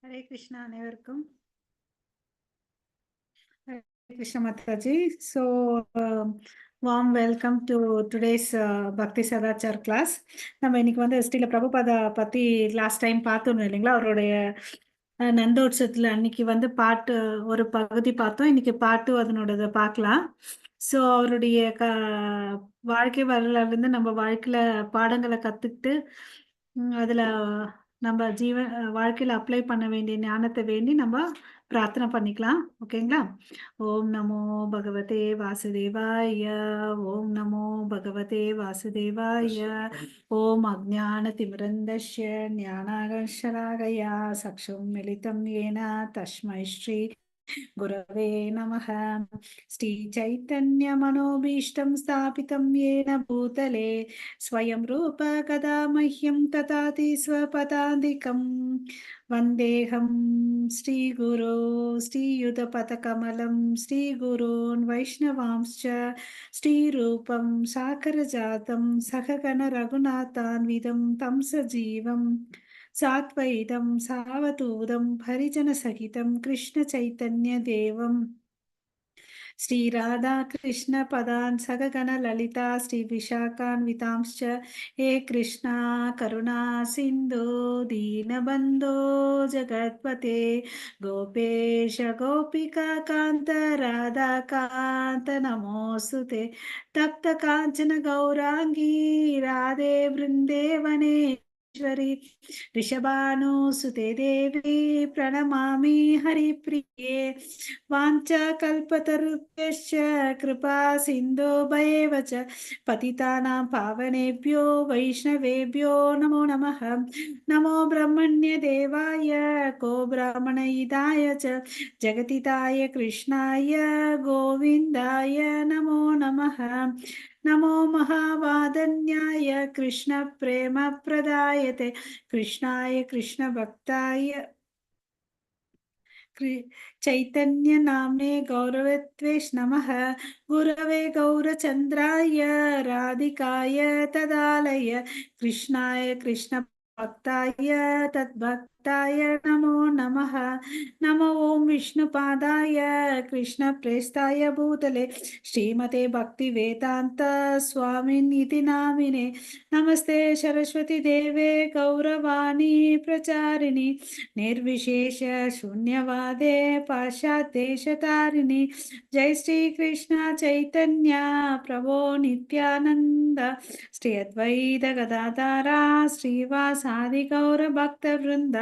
ஹரே கிருஷ்ணா அனைவருக்கும். Hare Krishna Mataji. So, warm welcome to today's Bhakti Sadachar class. நம்ம இன்னைக்கு வந்து ஸ்ரீல பிரபுபாதா பத்தி லாஸ்ட் டைம் பார்த்தோம் இல்லைங்களா? அவருடைய நந்தோற்சவத்துல அன்னைக்கு வந்து பாட்டு ஒரு பகுதி பார்த்தோம். இன்னைக்கு பாட்டு அதனோடதை பார்க்கலாம். ஸோ அவருடைய வாழ்க்கை வரலாறுலேருந்து நம்ம வாழ்க்கையில பாடங்களை கத்துக்கிட்டு அதுல நம்ம ஜீவ வாழ்க்கையில அப்ளை பண்ண வேண்டிய ஞானத்தை வேண்டி நம்ம பிரார்த்தனை பண்ணிக்கலாம், ஓகேங்களா? ஓம் நமோ பகவதே வாசுதேவாய. ஓம் நமோ பகவதே வாசுதேவாய. ஓம் அஜ்ஞானதிமிரந்தஸ்ய ஞானாங்கஜனशलाकया चक्षुरुन्मीलितं येन तस्मै श्री गुरवे नमः. श्री चैतन्यमनोभीष्टं स्थापितं येन भूतले स्वयं रूप कदा मह्यं ददाति स्वपदान्तिकं. वन्देऽहं श्रीगुरो श्रीयुतपदकमलं श्रीगुरून् वैष्णवांश्च श्रीरूपं सागरजातं सहगण रघुनाथान्वितं तं सजीवं साद्वैतं सावधूतं परिजनसहितं कृष्णचैतन्यदेवं श्रीराधाकृष्णपदान् सहगण ललिता श्रीविशाखान्वितांश्च. हे कृष्णा करुणा सिन्धु दीनबन्धो जगत्पते गोपेश गोपिका कान्त राधाकान्त नमोऽस्तु. तप्त काञ्चन गौराङ्गी राधे वृन्देवनेश्वरि वृषभानुसुते देवी प्रणमामि हरिप्रिये. वाञ्छाकल्पतरुभ्यश्च कृपा सिन्धुभ्य एव च पतितानां पावनेभ्यो वैष्णवेभ्यो नमो नमः. नमो ब्रह्मण्य देवाय गोब्राह्मणहिताय च जगद्धिताय कृष्णाय गोविन्दाय नमो नमः. नमो महावदान्याय कृष्ण प्रेम प्रदायते कृष्णाय कृष्ण भक्ताय चैतन्य नाम्ने गौरवत्वेष नमः. गुरवे गौरचन्द्राय राधिकाय तदालय कृष्णाय कृष्ण भक्ताय तद्भक्ताय नमो नमः. नमो ॐ विष्णुपादाय कृष्णप्रेष्ठाय भूतले श्रीमते भक्तिवेदान्त स्वामिन् नामिने. नमस्ते सरस्वती देवे गौरवाणी प्रचारिणि निर्विशेष शून्यवादे पाश्चात्यदेशतारिणि. जय श्री कृष्ण चैतन्य प्रभो नित्यानंद श्री अद्वैत गदाधरा श्रीवासादि गौर भक्त वृंद.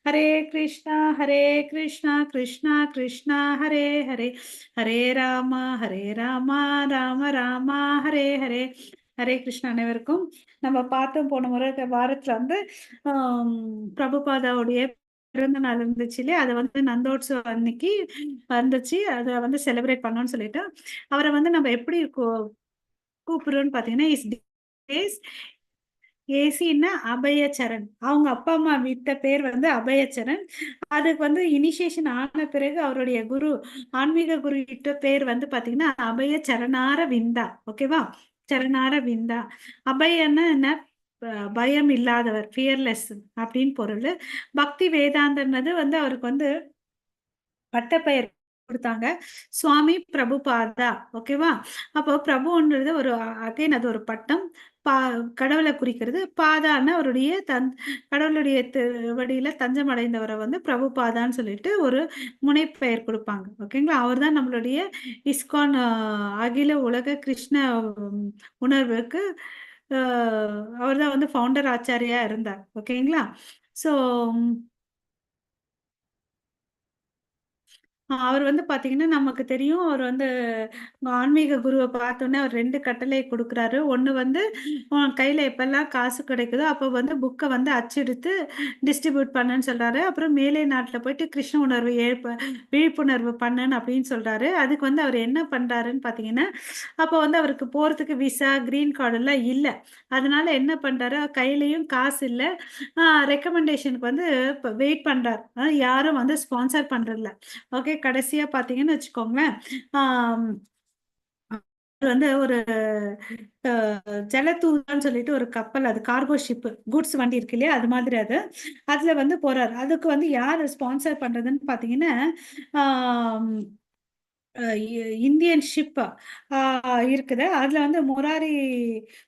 हरे कृष्णा हरे कृष्णा कृष्णा कृष्णा हरे हरे, हरे राम हरे राम ராம ராம ஹரே ஹரே. ஹரே கிருஷ்ணா அனைவருக்கும். நம்ம பார்த்தோம் போன முறை வாரத்துல வந்து பிரபுபாதாவுடைய பிறந்த நாள் இருந்துச்சு இல்லையா? அதை வந்து நந்தோத்சவம் அன்னைக்கு வந்துச்சு. அதை வந்து செலிப்ரேட் பண்ணோம்னு சொல்லிட்டு அவரை வந்து நம்ம எப்படி கூப்பிடுறோம்னு பார்த்தீங்கன்னா, is days ஏசின்னா அபயச்சரண். அவங்க அப்பா அம்மா விட்ட பேர் வந்து அபயச்சரண். அதுக்கு வந்து இனிஷியேஷன் ஆன பிறகு அவருடைய குரு, ஆன்மீக குரு இட்ட பேர் வந்து பாத்தீங்கன்னா அபய சரணார விந்தா, ஓகேவா? சரணார விந்தா. அபயன்னா என்ன? பயம் இல்லாதவர், ஃபியர்லெஸ் அப்படின்னு பொருள். பக்தி வேதாந்தன்றது வந்து அவருக்கு வந்து பட்டப்பெயர் கொடுத்தாங்க, சுவாமி பிரபுபாதா, ஓகேவா? அப்போ பிரபுன்றது ஒரு அகைன் அது ஒரு பட்டம். கடவுளை குறிக்கிறது. பாதான்னு அவருடைய கடவுளுடைய வடியில தஞ்சம் அடைந்தவரை வந்து பிரபுபாதான்னு சொல்லிட்டு ஒரு முனைப்பெயர் கொடுப்பாங்க, ஓகேங்களா? அவர் தான் நம்மளுடைய இஸ்கான் அகில உலக கிருஷ்ண உணர்வுக்கு அவர் தான் வந்து ஃபவுண்டர் ஆச்சாரியா இருந்தார், ஓகேங்களா? ஸோ அவர் வந்து பாத்தீங்கன்னா நமக்கு தெரியும், அவர் வந்து ஆன்மீக குருவை பார்த்தோன்னே அவர் 2 கட்டளை கொடுக்குறாரு. ஒண்ணு வந்து உன் கையில எப்பெல்லாம் காசு கிடைக்குதோ அப்போ வந்து புக்கை வந்து அச்செடுத்து டிஸ்ட்ரிபியூட் பண்ணுன்னு சொல்றாரு. அப்புறம் மேலே நாட்டுல போயிட்டு கிருஷ்ண உணர்வு விழிப்புணர்வு பண்ணுன்னு அப்படின்னு சொல்றாரு. அதுக்கு வந்து அவர் என்ன பண்றாருன்னு பாத்தீங்கன்னா, அப்போ வந்து அவருக்கு போறதுக்கு விசா கிரீன் கார்டு எல்லாம் இல்லை. அதனால என்ன பண்றாரு, கையிலயும் காசு இல்லை, ரெக்கமெண்டேஷனுக்கு வந்து வெயிட் பண்றாரு. யாரும் வந்து ஸ்பான்சர் பண்றதில்ல. ஓகே, கடைசியா பாத்தீங்கன்னு வச்சுக்கோங்களேன், வந்து ஒரு ஜலதூதான்னு சொல்லிட்டு ஒரு கப்பல், அது கார்கோ ஷிப், குட்ஸ் வண்டி இருக்கு இல்லையா, அது மாதிரி அது. அதுல வந்து போறாரு. அதுக்கு வந்து யார் ஸ்பான்சர் பண்றதுன்னு பாத்தீங்கன்னா, இந்தியன் ஷிப் இருக்குது. அதுல வந்து முராரி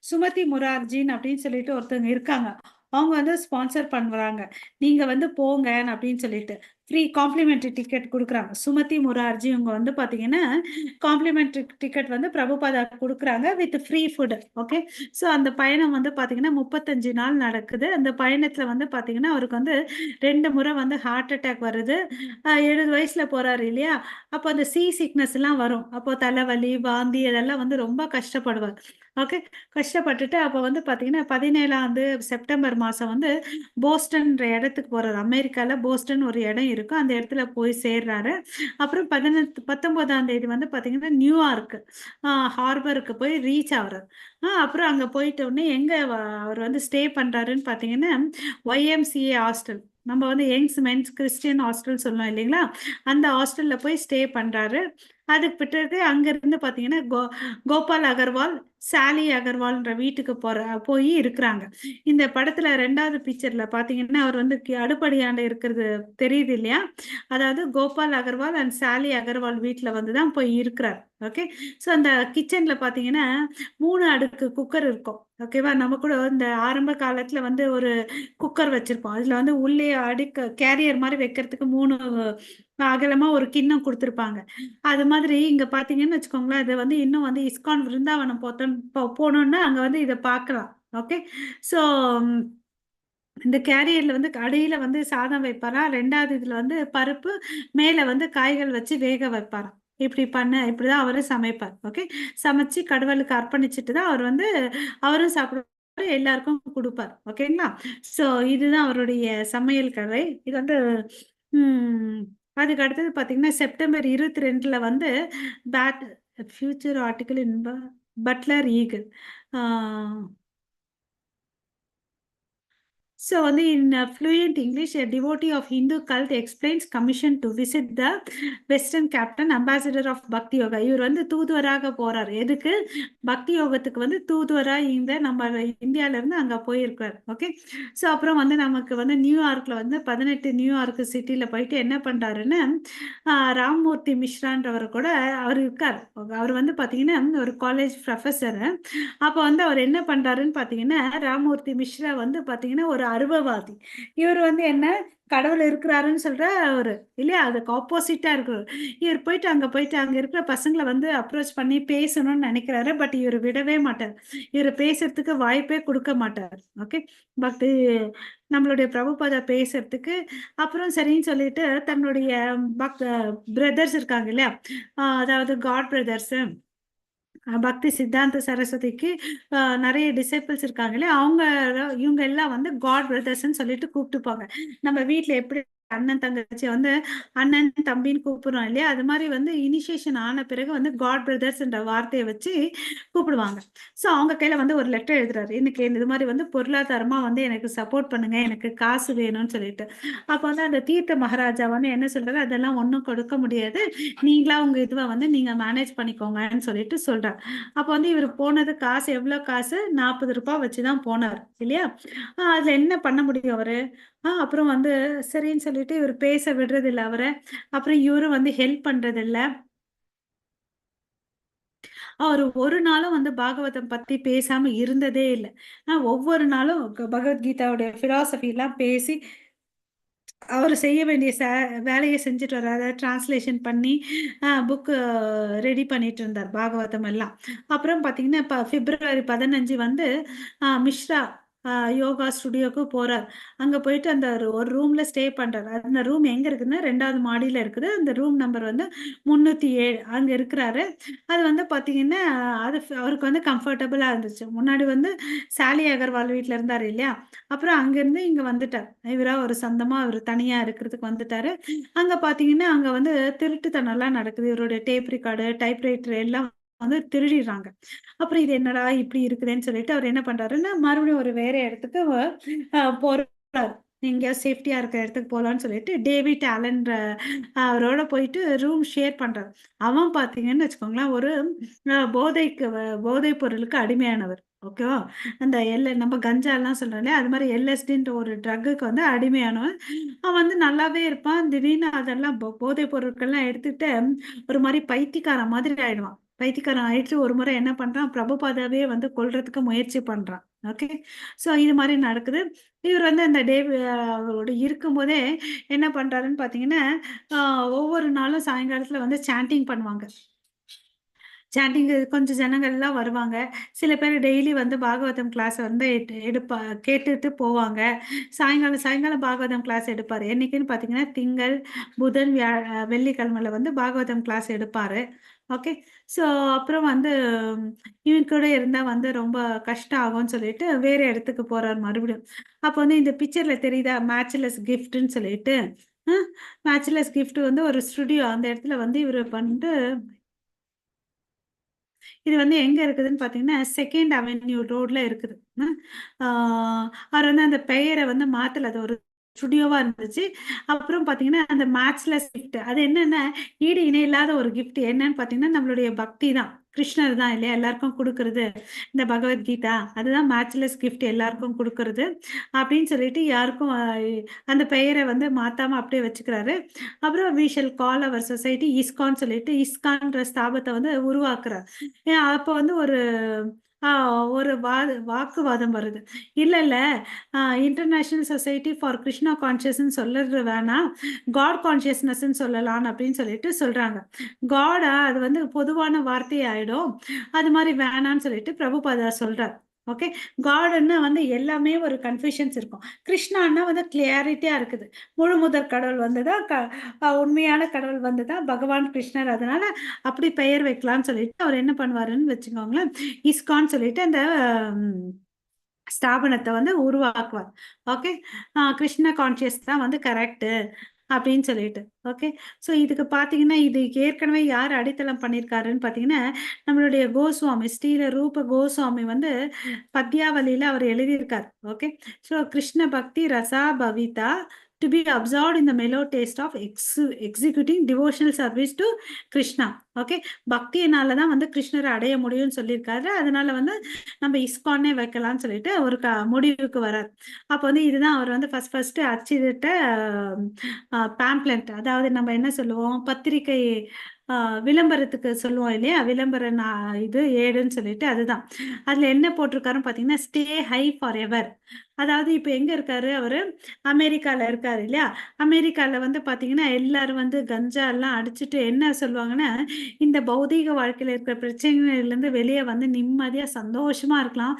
சுமதி முரார்ஜின் அப்படின்னு சொல்லிட்டு ஒருத்தவங்க இருக்காங்க. அவங்க வந்து ஸ்பான்சர் பண்றாங்க, நீங்க வந்து போங்க அப்படின்னு சொல்லிட்டு ஃப்ரீ காம்ப்ளிமெண்ட்ரி டிக்கெட் கொடுக்குறாங்க. சுமதி முரார்ஜி இவங்க வந்து பாத்தீங்கன்னா காம்ப்ளிமெண்ட்ரி டிக்கெட் வந்து பிரபுபாதா கொடுக்குறாங்க with free food. Okay, so அந்த பயணம் வந்து பாத்தீங்கன்னா 35 நாள் நடக்குது. அந்த பயணத்துல வந்து பாத்தீங்கன்னா அவருக்கு வந்து 2 முறை வந்து ஹார்ட் அட்டாக் வருது. 70 வயசுல போறாரு இல்லையா, அப்போ அந்த சீ சிக்னஸ் எல்லாம் வரும். அப்போ தலைவலி, வாந்தி அதெல்லாம் வந்து ரொம்ப கஷ்டப்படுவார். ஓகே, கஷ்டப்பட்டுட்டு அப்போ வந்து பாத்தீங்கன்னா 17 செப்டம்பர் மாசம் வந்து போஸ்டன்ற இடத்துக்கு போறாரு. அமெரிக்கால போஸ்டன் ஒரு இடம் இருக்கும், அந்த இடத்துல போய் சேர்றாரு. அப்புறம் 19ஆம் தேதி வந்து பாத்தீங்கன்னா நியூயார்க் ஹார்பருக்கு போய் ரீச் ஆகுறாரு. அப்புறம் அங்க போயிட்ட உடனே எங்க அவர் வந்து ஸ்டே பண்றாருன்னு பாத்தீங்கன்னா YMCA hostel, நம்ம வந்து யங்ஸ் மென்ஸ் கிறிஸ்டியன் ஹாஸ்டல் சொல்லுவோம் இல்லைங்களா, அந்த ஹாஸ்டல்ல போய் ஸ்டே பண்றாரு. அதுக்கு பிறகு அங்கிருந்து பாத்தீங்கன்னா கோபால் அகர்வால், சாலி அகர்வால்ன்ற வீட்டுக்கு போய் இருக்கிறாங்க. இந்த படத்துல 2வது பிக்சர்ல பாத்தீங்கன்னா அவர் வந்து அடுப்படியாண்ட இருக்கிறது தெரியுது இல்லையா, அதாவது கோபால் அகர்வால் அண்ட் சாலி அகர்வால் வீட்டுல வந்துதான் போய் இருக்கிறார். ஓகே, ஸோ அந்த கிச்சன்ல பாத்தீங்கன்னா 3 அடுக்கு குக்கர் இருக்கும். ஓகேவா, நம்ம கூட இந்த ஆரம்ப காலத்துல வந்து ஒரு குக்கர் வச்சிருப்போம். அதுல வந்து உள்ளே அடுக்க கேரியர் மாதிரி வைக்கிறதுக்கு 3 அகலமா ஒரு கிண்ணம் கொடுத்துருப்பாங்க. அது மாதிரி இங்க பாத்தீங்கன்னு வச்சுக்கோங்களேன், அது வந்து இன்னும் வந்து இஸ்கான் விருந்தாவனம் போனோம்னா அங்க வந்து இதை பார்க்கலாம். ஓகே, ஸோ இந்த கேரியர்ல வந்து அடியில வந்து சாதம் வைப்பாராம், 2வது இதுல வந்து பருப்பு, மேல வந்து காய்கள் வச்சு வேக வைப்பாராம். இப்படிதான் அவரு சமைப்பார். ஓகே, சமைச்சு கடவுளுக்கு அர்ப்பணிச்சுட்டு தான் அவர் வந்து அவரும் சாப்பிடுவாரு, எல்லாருக்கும் கொடுப்பார். ஓகேங்களா, ஸோ இதுதான் அவருடைய சமையல் கதை. இது வந்து அதுக்கு அடுத்தது பாத்தீங்கன்னா செப்டம்பர் 22ல வந்து bad future article in Butler Eagle. So வந்து in fluent English, a devotee of Hindu cult explains commission to visit the Western captain, ambassador of Bhakti Yoga. இவர் வந்து தூதுவராக போறார். எதுக்கு? பக்தி யோகத்துக்கு வந்து தூதுவரா இந்த நம்ம இந்தியால இருந்து அங்க போயிருக்கார். ஓகே, ஸோ அப்புறம் வந்து நமக்கு வந்து நியூயார்க்ல வந்து 18 நியூயார்க் சிட்டில போயிட்டு என்ன பண்றாருன்னு, ராம்மூர்த்தி மிஸ்ரான்றவர் கூட அவர் இருக்கார். அவர் வந்து பாத்தீங்கன்னா ஒரு காலேஜ் ப்ரொஃபஸர். அப்போ வந்து அவர் என்ன பண்றாருன்னு பாத்தீங்கன்னா, ராம்மூர்த்தி மிஸ்ரா வந்து பாத்தீங்கன்னா ஒரு அருவவாதி. இவர் வந்து என்ன, கடவுள் இருக்கிறாருன்னு சொல்ற அவரு இல்லையா, அதுக்கு ஆப்போசிட்டா இருக்கிறாரு. இவர் போயிட்டு அங்க போயிட்டு அங்க இருக்கிற பசங்களை வந்து அப்ரோச் பண்ணி பேசணும்னு நினைக்கிறாரு. பட் இவர் விடவே மாட்டார், இவர் பேசுறதுக்கு வாய்ப்பே கொடுக்க மாட்டார். ஓகே, பட் நம்மளுடைய பிரபுபாதா பேசுறதுக்கு அப்புறம் சரின்னு சொல்லிட்டு தன்னுடைய பிரதர்ஸ் இருக்காங்க இல்லையா, அதாவது காட் பிரதர்ஸ், பக்தி சித்தாந்த சரஸ்வதிக்கு நிறைய டிசைபிள்ஸ் இருக்காங்க இல்லையா, அவங்க இவங்க எல்லாம் வந்து காட் பிரதர்ஸ்ன்னு சொல்லிட்டு கூப்பிட்டுப்பாங்க. நம்ம வீட்டுல எப்படி அண்ணன் தங்கச்சி வந்து அண்ணன் தம்பின்னு கூப்பிடுறோம் இல்லையா, அது மாதிரி வந்து இனிஷியேஷன் ஆன பிறகு வந்து காட் பிரதர்ஸ்ன்ற வார்த்தையை வச்சு கூப்பிடுவாங்க. ஸோ அவங்க கையில வந்து ஒரு லெட்டர் எழுதுறாரு, எனக்கு இது மாதிரி வந்து பொருளாதாரமா வந்து எனக்கு சப்போர்ட் பண்ணுங்க, எனக்கு காசு வேணும்னு சொல்லிட்டு. அப்போ வந்து அந்த தீர்த்த மகாராஜா வந்து என்ன சொல்றாரு, அதெல்லாம் ஒன்றும் கொடுக்க முடியாது, நீங்களா உங்க இதுவை வந்து நீங்க மேனேஜ் பண்ணிக்கோங்கன்னு சொல்லிட்டு சொல்றாரு. அப்போ வந்து இவர் போனது காசு எவ்வளவு காசு, 40 ரூபாய் வச்சுதான் போனார் இல்லையா. அதுல என்ன பண்ண முடியும் அவரு? அப்புறம் வந்து சரின்னு சொல்லிட்டு இவர் பேச விடுறது இல்லை அவரை. அப்புறம் இவரும் வந்து ஹெல்ப் பண்றது இல்லை. அவர் ஒரு நாளும் வந்து பாகவதம் பத்தி பேசாம இருந்ததே இல்லை. ஒவ்வொரு நாளும் பகவத்கீதாவுடைய பிலாசபி எல்லாம் பேசி அவர் செய்ய வேண்டிய வேலையை செஞ்சுட்டு வர்றாரு. அதாவது டிரான்ஸ்லேஷன் பண்ணி புக்கு ரெடி பண்ணிட்டு இருந்தார் பாகவதம் எல்லாம். அப்புறம் பார்த்தீங்கன்னா இப்போ பிப்ரவரி 15 வந்து மிஸ்ரா யோகா ஸ்டுடியோக்கு போறார். அங்க போயிட்டு அந்த ஒரு ரூம்ல ஸ்டே பண்றாரு. அந்த ரூம் எங்க இருக்குன்னா 2வது மாடியில இருக்குது. அந்த ரூம் நம்பர் வந்து 307 அங்க இருக்கிறாரு. அது வந்து பாத்தீங்கன்னா அது அவருக்கு வந்து கம்ஃபர்டபுளா இருந்துச்சு. முன்னாடி வந்து சாலி அகர்வால் வீட்டுல இருந்தாரு இல்லையா, அப்புறம் அங்கிருந்து இங்க வந்துட்டார். இவரா ஒரு சொந்தமா அவர் தனியா இருக்கிறதுக்கு வந்துட்டாரு. அங்க பாத்தீங்கன்னா அங்க வந்து திருட்டுத்தனம்லாம் நடக்குது. இவருடைய டேப் ரெக்கார்டு, டைப்ரைட்டர் எல்லாம் வந்து திருடிடுறாங்க. அப்புறம் இது என்னடா இப்படி இருக்குதுன்னு சொல்லிட்டு அவர் என்ன பண்றாருன்னா மறுபடியும் ஒரு வேற இடத்துக்கு போறாரு. எங்கேயாவது சேஃப்டியா இருக்கிற இடத்துக்கு போகலான்னு சொல்லிட்டு டேவிட் ஆலன்ற அவரோட போயிட்டு ரூம் ஷேர் பண்றாரு. அவன் பார்த்தீங்கன்னு வச்சுக்கோங்களேன், ஒரு போதை பொருளுக்கு அடிமையானவர். ஓகேவா? அந்த நம்ம கஞ்சாலாம் சொல்றோம் இல்லையா? அது மாரி எல்எஸ்டின்ற ஒரு ட்ரக்குக்கு வந்து அடிமையானவன். அவன் வந்து நல்லாவே இருப்பான். திடீர்னு அதெல்லாம் போதை பொருட்கள்லாம் எடுத்துக்கிட்டு ஒரு மாரி பைத்தியக்காரன் மாதிரி ஆயிடுவான். பைத்தியக்காரன் ஆயிட்டு ஒரு முறை என்ன பண்றான், பிரபுபாதாவே வந்து கொல்றதுக்கு முயற்சி பண்றான். ஓகே. ஸோ இது மாரி நடக்குது. இவர் வந்து அந்த அவரோட இருக்கும்போதே என்ன பண்றாருன்னு பார்த்தீங்கன்னா, அ ஒவ்வொரு நாளும் சாயங்காலத்தில வந்து சாண்டிங் பண்ணுவாங்க. சாண்டிங் கொஞ்சம் ஜனங்கள்லாம் வருவாங்க. சில பேர் டெய்லி வந்து பாகவதம் கிளாஸ் வந்து எடுப்பா கேட்டுட்டு போவாங்க. சாயங்காலம் சாயங்காலம் பாகவதம் கிளாஸ் எடுப்பாரு. என்னைக்குன்னு பார்த்தீங்கன்னா, திங்கள், புதன், வெள்ளிக்கிழமையில வந்து பாகவதம் கிளாஸ் எடுப்பாரு. ஓகே. ஸோ அப்புறம் வந்து இவன் கூட இருந்தா வந்து ரொம்ப கஷ்டம் ஆகும்னு சொல்லிட்டு வேற இடத்துக்கு போறாரு மறுபடியும். அப்போ வந்து இந்த பிக்சர்ல தெரியுதா? மேட்ச்லெஸ் கிஃப்ட்ன்னு சொல்லிட்டு, அ மேட்ச்லெஸ் கிஃப்ட் வந்து ஒரு ஸ்டுடியோ. அந்த இடத்துல வந்து இவரு வந்து இது வந்து எங்க இருக்குதுன்னு பார்த்தீங்கன்னா, 2ண்ட் அவென்யூ ரோட்ல இருக்குது. ம். ஆ அவர் வந்து அந்த பெயர வந்து மாத்தல. அது ஒரு ஸ்டுடியோவா இருந்துச்சு. அப்புறம் பார்த்தீங்கன்னா, அந்த மேட்ச்லெஸ் கிஃப்ட் அது என்னன்னா, ஈடு இணை இல்லாத ஒரு கிஃப்ட் என்னன்னு பார்த்தீங்கன்னா, நம்மளுடைய பக்தி தான். கிருஷ்ணர் தான் இல்லையா? எல்லாருக்கும் குடுக்குறது. இந்த பகவத்கீதா அதுதான் மேட்ச்லெஸ் கிஃப்ட் எல்லாருக்கும் குடுக்குறது. அப்படின்னு சொல்லிட்டு யாருக்கும் அந்த பெயர வந்து மாத்தாம அப்படியே வச்சுக்கிறாரு. அப்புறம் we shall call our society ISKCON சொல்லிட்டு இஸ்கான்ற ஸ்தாபனத்த வந்து உருவாக்குறார். அப்ப வந்து ஒரு ஆ ஒரு வாக்குவாதம் வருது. இல்ல, இல்ல, இன்டர்நேஷனல் சொசைட்டி ஃபார் கிருஷ்ணா கான்ஷியஸ்ன்னு சொல்றது வேணாம். காட் கான்ஷியஸ்னஸ்ன்னு சொல்லலாம் அப்படின்னு சொல்லிட்டு சொல்றாங்க. காடா அது வந்து பொதுவான வார்த்தை ஆயிடும். அது மாரி வேணான்னு சொல்லிட்டு பிரபுபாதா சொல்றார். ஓகே. காடுன்னா வந்து எல்லாமே ஒரு கன்ஃபியூஷன்ஸ் இருக்கும். கிருஷ்ணான்னா வந்து கிளாரிட்டியா இருக்குது. முழு முதற் கடவுள் வந்து தான் க அ உண்மையான கடவுள் வந்து தான் பகவான் கிருஷ்ணர். அதனால அப்படி பெயர் வைக்கலான்னு சொல்லிட்டு அவர் என்ன பண்ணுவாருன்னு வச்சுக்கோங்களேன், இஸ்கான் சொல்லிட்டு அந்த ஸ்தாபனத்த வந்து உருவாக்குவார். ஓகே. கிருஷ்ண கான்ஷியஸ் தான் வந்து கரெக்ட்டு அப்படின்னு சொல்லிட்டு. ஓகே. ஸோ இதுக்கு பார்த்தீங்கன்னா, இது ஏற்கனவே யார் அடித்தளம் பண்ணியிருக்காருன்னு பார்த்தீங்கன்னா, நம்மளுடைய கோஸ்வாமி ஸ்ரீல ரூப கோஸ்வாமி வந்து பத்யாவலியில அவர் எழுதியிருக்கார். ஓகே. ஸோ கிருஷ்ண பக்தி Raza Pavitha to be absorbed in the mellow taste of executing devotional service to Krishna. Okay. பக்தியினால தான் வந்து கிருஷ்ணர அடைய முடியும்னு சொல்லியிருக்காரு. அதனால வந்து நம்ம இஸ்கானே வைக்கலாம்னு சொல்லிட்டு ஒரு முடிவுக்கு வரார். அப்ப வந்து இதுதான் அவர் வந்து ஃபர்ஸ்ட் ஃபர்ஸ்ட் அச்சிட்ட பாம்ப்லெட். அதாவது நம்ம என்ன சொல்லுவோம்? பத்திரிகை விளம்பரத்துக்கு சொல்லுவோம் இல்லையா? விளம்பர இது ஏடுன்னு சொல்லிட்டு அதுதான். அதுல என்ன போட்டிருக்காருன்னு பார்த்தீங்கன்னா, ஸ்டே ஹை ஃபார் எவர். அதாவது இப்ப எங்க இருக்காரு அவரு? அமெரிக்கால இருக்காரு இல்லையா? அமெரிக்கால வந்து பார்த்தீங்கன்னா, எல்லாரும் வந்து கஞ்சா எல்லாம் அடிச்சுட்டு என்ன சொல்லுவாங்கன்னா, இந்த பௌதீக வாழ்க்கையில இருக்கிற பிரச்சனைகள்லேருந்து வெளிய வந்து நிம்மதியா சந்தோஷமா இருக்கலாம்.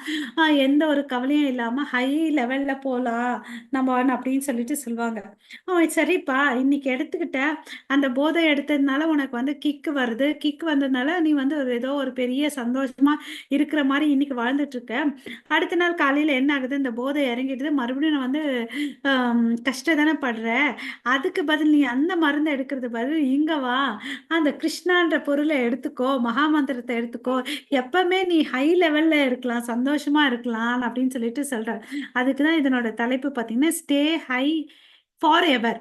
எந்த ஒரு கவலையும் இல்லாம ஹை லெவல்ல போலாம் நம்ம அப்படின்னு சொல்லிட்டு சொல்லுவாங்க. சரிப்பா இன்னைக்கு எடுத்துக்கிட்ட, அந்த போதை எடுத்ததுனால உனக்கு வந்து கிக் வருது. கிக் வந்ததுனால நீ வந்து ஒரு ஏதோ ஒரு பெரிய சந்தோஷமா இருக்கிற மாரி இன்னைக்கு வாழ்ந்துட்டு இருக்க. அடுத்த நாள் காலையில என்ன ஆகுது? இந்த போதை இறங்கிடுது. மறுபடியும் நான் வந்து கஷ்டம் தானே படுற. அதுக்கு பதில் நீ அந்த மருந்த எடுக்கிறது பதில் இங்க வா. அந்த கிருஷ்ணான்ற பொருள எடுத்துக்கோ. மகா மந்திரத்த எடுத்துக்கோ. எப்பவுமே நீ ஹை லெவல்ல இருக்கலாம். சந்தோஷமா இருக்கலாம் அப்படின்னு சொல்லிட்டு சொல்றார். அதுக்கு தான் இதனோட தலைப்பு பார்த்தீங்கன்னா, ஸ்டே ஹை ஃபார் எவர்.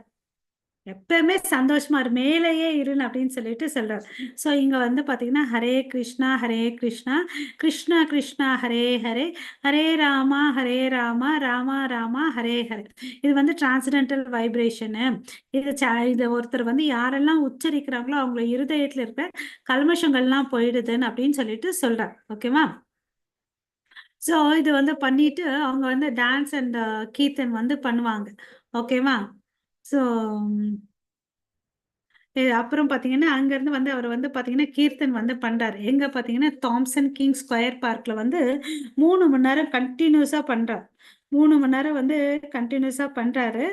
எப்பவுமே சந்தோஷமா இரு. மேலேயே இருன்னு அப்படின்னு சொல்லிட்டு சொல்றார். ஸோ இங்க வந்து பார்த்தீங்கன்னா, ஹரே கிருஷ்ணா, ஹரே கிருஷ்ணா, கிருஷ்ணா கிருஷ்ணா ஹரே ஹரே, ஹரே ராமா, ஹரே ராமா, ராமா ராமா ஹரே ஹரே. இது வந்து டிரான்சென்டென்டல் வைப்ரேஷனு. இது ஒருத்தர் வந்து யாரெல்லாம் உச்சரிக்கிறாங்களோ அவங்க இருதயத்துல இருக்கிற கல்மஷங்கள்லாம் போயிடுதுன்னு அப்படின்னு சொல்லிட்டு சொல்றார். ஓகேவா? ஸோ இது வந்து பண்ணிட்டு அவங்க வந்து டான்ஸ் அண்ட் கீர்த்தன் வந்து பண்ணுவாங்க. ஓகேவா? ஸோ அப்புறம் பார்த்தீங்கன்னா, அங்கருந்து வந்து அவர் வந்து பார்த்தீங்கன்னா, கீர்த்தன் வந்து பண்றாரு. எங்க பார்த்தீங்கன்னா, தாம்சன் கிங் ஸ்கொயர் பார்க்ல வந்து 3 மணி நேரம் கன்டினியூஸா பண்றார். 3 மணி நேரம் வந்து கன்டினியூஸா பண்றாரு.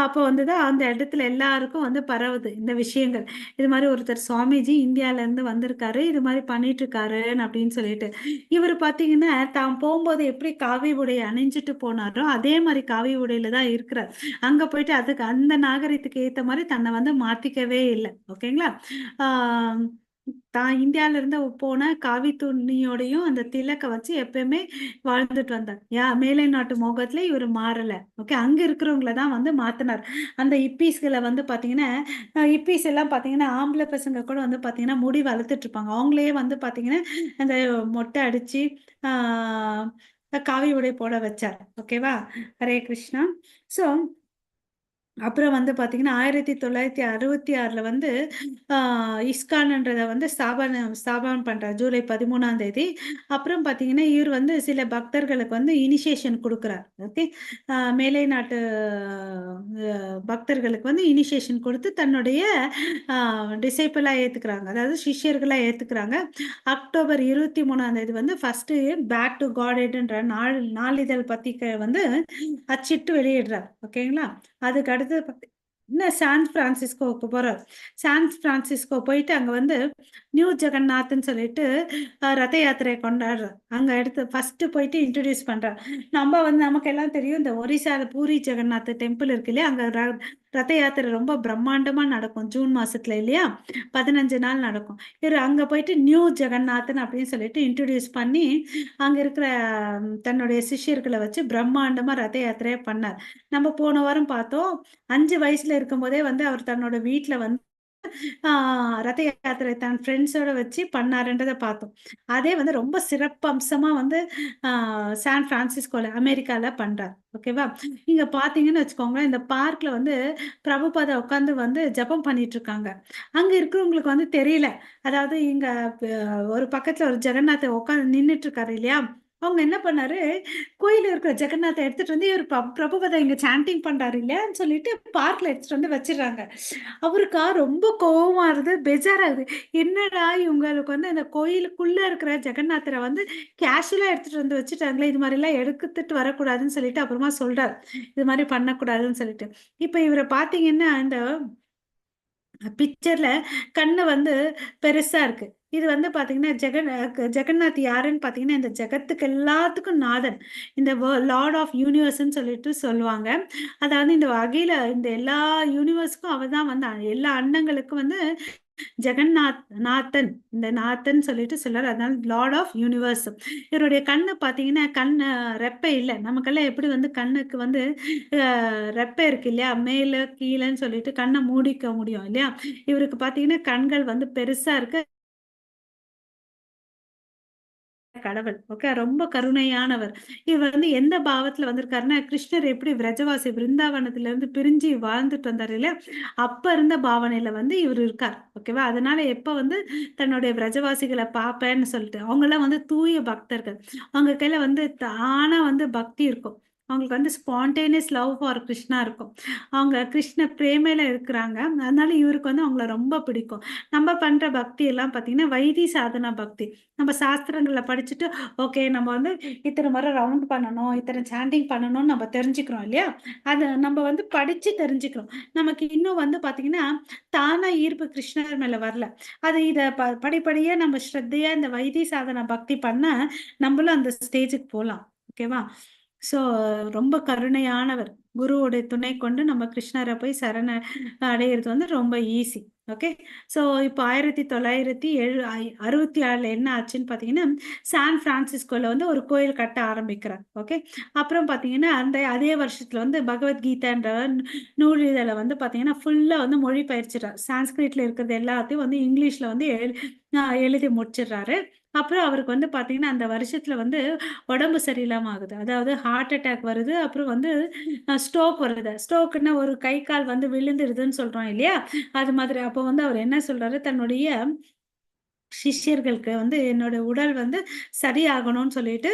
அப்போ வந்து தான் அந்த இடத்துல எல்லாருக்கும் வந்து பரவுது இந்த விஷயங்கள். இது மாரி ஒருத்தர் சுவாமிஜி இந்தியாலருந்து வந்திருக்காரு. இது மாரி பண்ணிட்டுருக்காருன்னு அப்படின்னு சொல்லிட்டு. இவரு பார்த்தீங்கன்னா, தான் போம்போது எப்படி காவி உடை அணிஞ்சுட்டு போனாரோ, அதே மாரி காவி உடையில தான் இருக்கிறார். அங்க போயிட்டு அதுக்கு அந்த நாகரிகத்துக்கு ஏத்த மாரி தன்ன வந்து மாத்திக்கவே இல்ல. ஓகேங்களா? ஆ தான் இந்தியால இருந்து போன காவி துணியோடையும் அந்த திலக்கை வச்சு எப்பயுமே வாழ்ந்துட்டு வந்தார். மேலை நாட்டு மோகத்துல இவர் மாறல. ஓகே, அங்க இருக்கிறவங்கள தான் வந்து மாத்தினார். அந்த ஹிப்பீஸ்களை வந்து பாத்தீங்கன்னா, ஹிப்பீஸ் எல்லாம் பாத்தீங்கன்னா ஆம்பளை பசங்க கூட வந்து பாத்தீங்கன்னா முடி வளர்த்துட்டு இருப்பாங்க. அவங்களே வந்து பாத்தீங்கன்னா அந்த மொட்டை அடிச்சு காவி உடை போட வச்சார். ஓகேவா? ஹரே கிருஷ்ணா. ஸோ அப்புறம் வந்து பார்த்தீங்கன்னா 1966 வந்து இஸ்கான்ன்றதை வந்து ஸ்தாபனம் ஸ்தாபனம் பண்றார் ஜூலை 13ஆம் தேதி. அப்புறம் பார்த்தீங்கன்னா இவர் வந்து சில பக்தர்களுக்கு வந்து இனிஷியேஷன் கொடுக்குறார். ஓகே, மேலை நாட்டு பக்தர்களுக்கு வந்து இனிஷியேஷன் கொடுத்து தன்னுடைய டிசைபிளாக ஏற்றுக்கிறாங்க, அதாவது சிஷ்யர்களாக ஏற்றுக்கிறாங்க. அக்டோபர் 23ஆம் தேதி வந்து ஃபர்ஸ்ட் பேக் டு காட்ன்ற நாளிதழ் பத்திரிகை வந்து அச்சிட்டு வெளியிடுறார். ஓகேங்களா? அதுக்கு அடுத்து இன்னும் சான் பிரான்சிஸ்கோவுக்கு போறார். சான் பிரான்சிஸ்கோ போயிட்டு அங்க வந்து நியூ ஜெகநாத்னு சொல்லிட்டு ரத யாத்திரை கொண்டாடுறார். அங்க எடுத்து ஃபர்ஸ்ட் போயிட்டு இன்ட்ரடியூஸ் பண்றார். நம்ம வந்து நமக்கு எல்லாம் தெரியும், இந்த ஒரிசால பூரி ஜெகநாத் டெம்பிள் இருக்கு இல்லையா, அங்க ரத யாத்திரை ரொம்ப பிரம்மாண்டமா நடக்கும் ஜூன் மாசத்துல இல்லையா, 15 நாள் நடக்கும். இவர் அங்க போயிட்டு நியூ ஜெகநாத்னு அப்படின்னு சொல்லிட்டு இன்ட்ரடியூஸ் பண்ணி அங்க இருக்கிற தன்னுடைய சிஷ்யர்களை வச்சு பிரம்மாண்டமா ரத யாத்திரையை பண்ணார். நம்ம போன வாரம் பார்த்தோம், 5 வயசுல இருக்கும் போதே வந்து அவர் தன்னோட வீட்டுல வந்து ரத யாத்திரை தன் ஃப்ரெண்ட்ஸோட வச்சு பண்ணாருன்றதை பார்த்தோம். அதே வந்து ரொம்ப சிறப்பு அம்சமா வந்து சான் பிரான்சிஸ்கோல அமெரிக்கால பண்றார். ஓகேவா? இங்க பாத்தீங்கன்னு வச்சுக்கோங்களேன், இந்த பார்க்ல வந்து பிரபுபாதா உட்காந்து வந்து ஜபம் பண்ணிட்டு இருக்காங்க. அங்க இருக்கிறவங்களுக்கு வந்து தெரியல, அதாவது இங்க ஒரு பக்கத்துல ஒரு ஜெகநாத்தை உட்காந்து நின்னுட்டு இருக்காரு இல்லையா, அவங்க என்ன பண்ணாரு, கோயில இருக்கிற ஜெகநாத்தை எடுத்துட்டு வந்து இவர் பிரபுபதா இங்க சாண்டிங் பண்றாரு இல்லையான்னு சொல்லிட்டு பார்க்ல எடுத்துட்டு வந்து வச்சிடறாங்க. அவருக்கா ரொம்ப கோவமா இருது, பெஜாராகுது. என்னடா இவங்களுக்கு வந்து அந்த கோயிலுக்குள்ள இருக்கிற ஜெகநாதரை வந்து கேஷுவலா எடுத்துட்டு வந்து வச்சுட்டாங்களே, இது மாதிரி எல்லாம் எடுத்துட்டு வரக்கூடாதுன்னு சொல்லிட்டு அப்புறமா சொல்றாரு, இது மாதிரி பண்ணக்கூடாதுன்னு சொல்லிட்டு. இப்ப இவரை பாத்தீங்கன்னா இந்த பிக்சர்ல கண்ணு வந்து பெருசா இருக்கு. இது வந்து பாத்தீங்கன்னா ஜெகநாத் யாருன்னு பாத்தீங்கன்னா இந்த ஜெகத்துக்கு எல்லாத்துக்கும் நாதன், இந்த லார்ட் ஆஃப் யூனிவர்ஸ்ன்னு சொல்லிட்டு சொல்லுவாங்க. அதாவது இந்த அகில இந்த எல்லா யூனிவர்ஸ்க்கும் அவர் தான் வந்து எல்லா அண்டங்களுக்கும் வந்து ஜெகநாத் நாதன், இந்த நாதன் சொல்லிட்டு சொல்றாரு. அதனால லார்ட் ஆஃப் யூனிவர்ஸ். இவருடைய கண்ணு பாத்தீங்கன்னா கண்ணு ரெப்பை இல்லை. நமக்கெல்லாம் எப்படி வந்து கண்ணுக்கு வந்து ரெப்பை இருக்கு இல்லையா, மேல கீழேன்னு சொல்லிட்டு கண்ணை மூடிக்க முடியும் இல்லையா, இவருக்கு பாத்தீங்கன்னா கண்கள் வந்து பெருசா இருக்கு. கடவுள் ஓகே, ரொம்ப கருணையானவர். இவர் வந்து எந்த பாவத்துல வந்திருக்காருன்னா, கிருஷ்ணர் எப்படி விரஜவாசி பிருந்தாவனத்துல இருந்து பிரிஞ்சு வாழ்ந்துட்டு வந்தாரு இல்லையா, அப்ப இருந்த பாவனையில வந்து இவர் இருக்கார். ஓகேவா? அதனால எப்ப வந்து தன்னுடைய விரஜவாசிகளை பாப்பேன்னு சொல்லிட்டு, அவங்க எல்லாம் வந்து தூய பக்தர்கள், அவங்க கையில வந்து தானா வந்து பக்தி இருக்கும். அவங்களுக்கு வந்து ஸ்பான்டேனியஸ் லவ் ஃபார் கிருஷ்ணா இருக்கும். அவங்க கிருஷ்ண பிரேமையில இருக்கிறாங்க. அதனால இவருக்கு வந்து அவங்கள ரொம்ப பிடிக்கும். நம்ம பண்ற பக்தி எல்லாம் பார்த்தீங்கன்னா வைதி சாதனா பக்தி. நம்ம சாஸ்திரங்களை படிச்சுட்டு ஓகே நம்ம வந்து இத்தனை முறை ரவுண்ட் பண்ணணும், இத்தனை சாண்டிங் பண்ணணும்னு நம்ம தெரிஞ்சுக்கிறோம் இல்லையா, அதை நம்ம வந்து படிச்சு தெரிஞ்சுக்கிறோம். நமக்கு இன்னும் வந்து பார்த்தீங்கன்னா தானா ஈர்ப்பு கிருஷ்ணர் மேல வரல. அது இதை படிப்படியா நம்ம ஸ்ரத்தையா இந்த வைதி சாதனா பக்தி பண்ண நம்மளும் அந்த ஸ்டேஜுக்கு போகலாம். ஓகேவா? ஸோ ரொம்ப கருணையானவர். குருவோடைய துணை கொண்டு நம்ம கிருஷ்ணரை போய் சரண அடையிறது வந்து ரொம்ப ஈஸி. ஓகே, ஸோ இப்போ 1966 என்ன ஆச்சுன்னு பார்த்தீங்கன்னா, சான் பிரான்சிஸ்கோல வந்து ஒரு கோயில் கட்ட ஆரம்பிக்கிறார். ஓகே, அப்புறம் பார்த்தீங்கன்னா அந்த அதே வருஷத்துல வந்து பகவத்கீதான்ற நூல் இதழை வந்து பார்த்தீங்கன்னா ஃபுல்லாக வந்து மொழி பயிற்சிடுறார். சான்ஸ்கிரிட்ல இருக்கிறது எல்லாத்தையும் வந்து இங்கிலீஷ்ல வந்து எழுதி முடிச்சிடுறாரு. அப்புறம் அவருக்கு வந்து பார்த்தீங்கன்னா அந்த வருஷத்துல வந்து உடம்பு சரியில்லாம ஆகுது. அதாவது ஹார்ட் அட்டாக் வருது, அப்புறம் வந்து ஸ்ட்ரோக் வருது. ஸ்ட்ரோக்குன்னா ஒரு கை கால் வந்து விழுந்துடுதுன்னு சொல்றோம் இல்லையா, அது மாதிரி. அப்போ வந்து அவர் என்ன சொல்றாரு, தன்னுடைய சிஷ்யர்களுக்கு வந்து என்னோட உடல் வந்து சரியாகணும்னு சொல்லிட்டு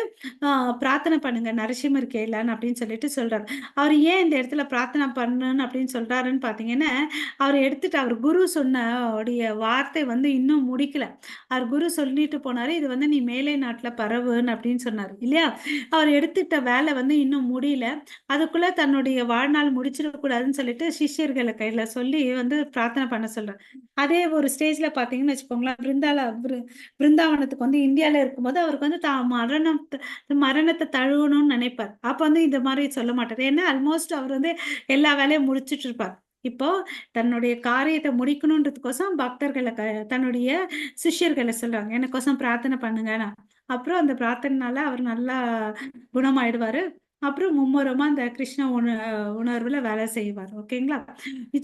பிரார்த்தனை பண்ணுங்க நரசிம்மர் கேளான்னு அப்படின்னு சொல்லிட்டு சொல்றாரு. அவர் ஏன் இந்த இடத்துல பிரார்த்தனை பண்ணுன்னு அப்படின்னு சொல்றாருன்னு பாத்தீங்கன்னா, அவர் எடுத்துட்டு அவர் குரு சொன்ன உடைய வார்த்தை வந்து இன்னும் முடிக்கல. அவர் குரு சொல்லிட்டு போனாரு, இது வந்து நீ மேலை நாட்டுல பரவுன்னு அப்படின்னு சொன்னாரு இல்லையா. அவர் எடுத்துட்ட வேலை வந்து இன்னும் முடியல. அதுக்குள்ள தன்னுடைய வாழ்நாள் முடிச்சிடக்கூடாதுன்னு சொல்லிட்டு சிஷ்யர்களை கையில சொல்லி வந்து பிரார்த்தனை பண்ண சொல்றாரு. அதே ஒரு ஸ்டேஜ்ல பாத்தீங்கன்னு வச்சுக்கோங்களேன், பிருந்தாவனத்துக்கு வந்து இந்தியால இருக்கும்போது அவருக்கு வந்து மரணத்தை தழுவணும்னு நினைப்பார். அப்ப வந்து இந்த மாதிரி சொல்ல மாட்டார். ஏன்னா ஆல்மோஸ்ட் அவர் வந்து எல்லா வேலையும் முடிச்சிட்டு இருப்பார். இப்போ தன்னுடைய காரியத்தை முடிக்கணுன்றதுக்கோசம் பக்தர்களை தன்னுடைய சிஷ்யர்களை சொல்றாங்க, எனக்கோசம் பிரார்த்தனை பண்ணுங்க. அப்புறம் அந்த பிரார்த்தனைனால அவர் நல்லா குணமாயிடுவாரு. அப்புறம் மும்முரமா அந்த கிருஷ்ண உணர்வுல வேலை செய்வார். ஓகேங்களா?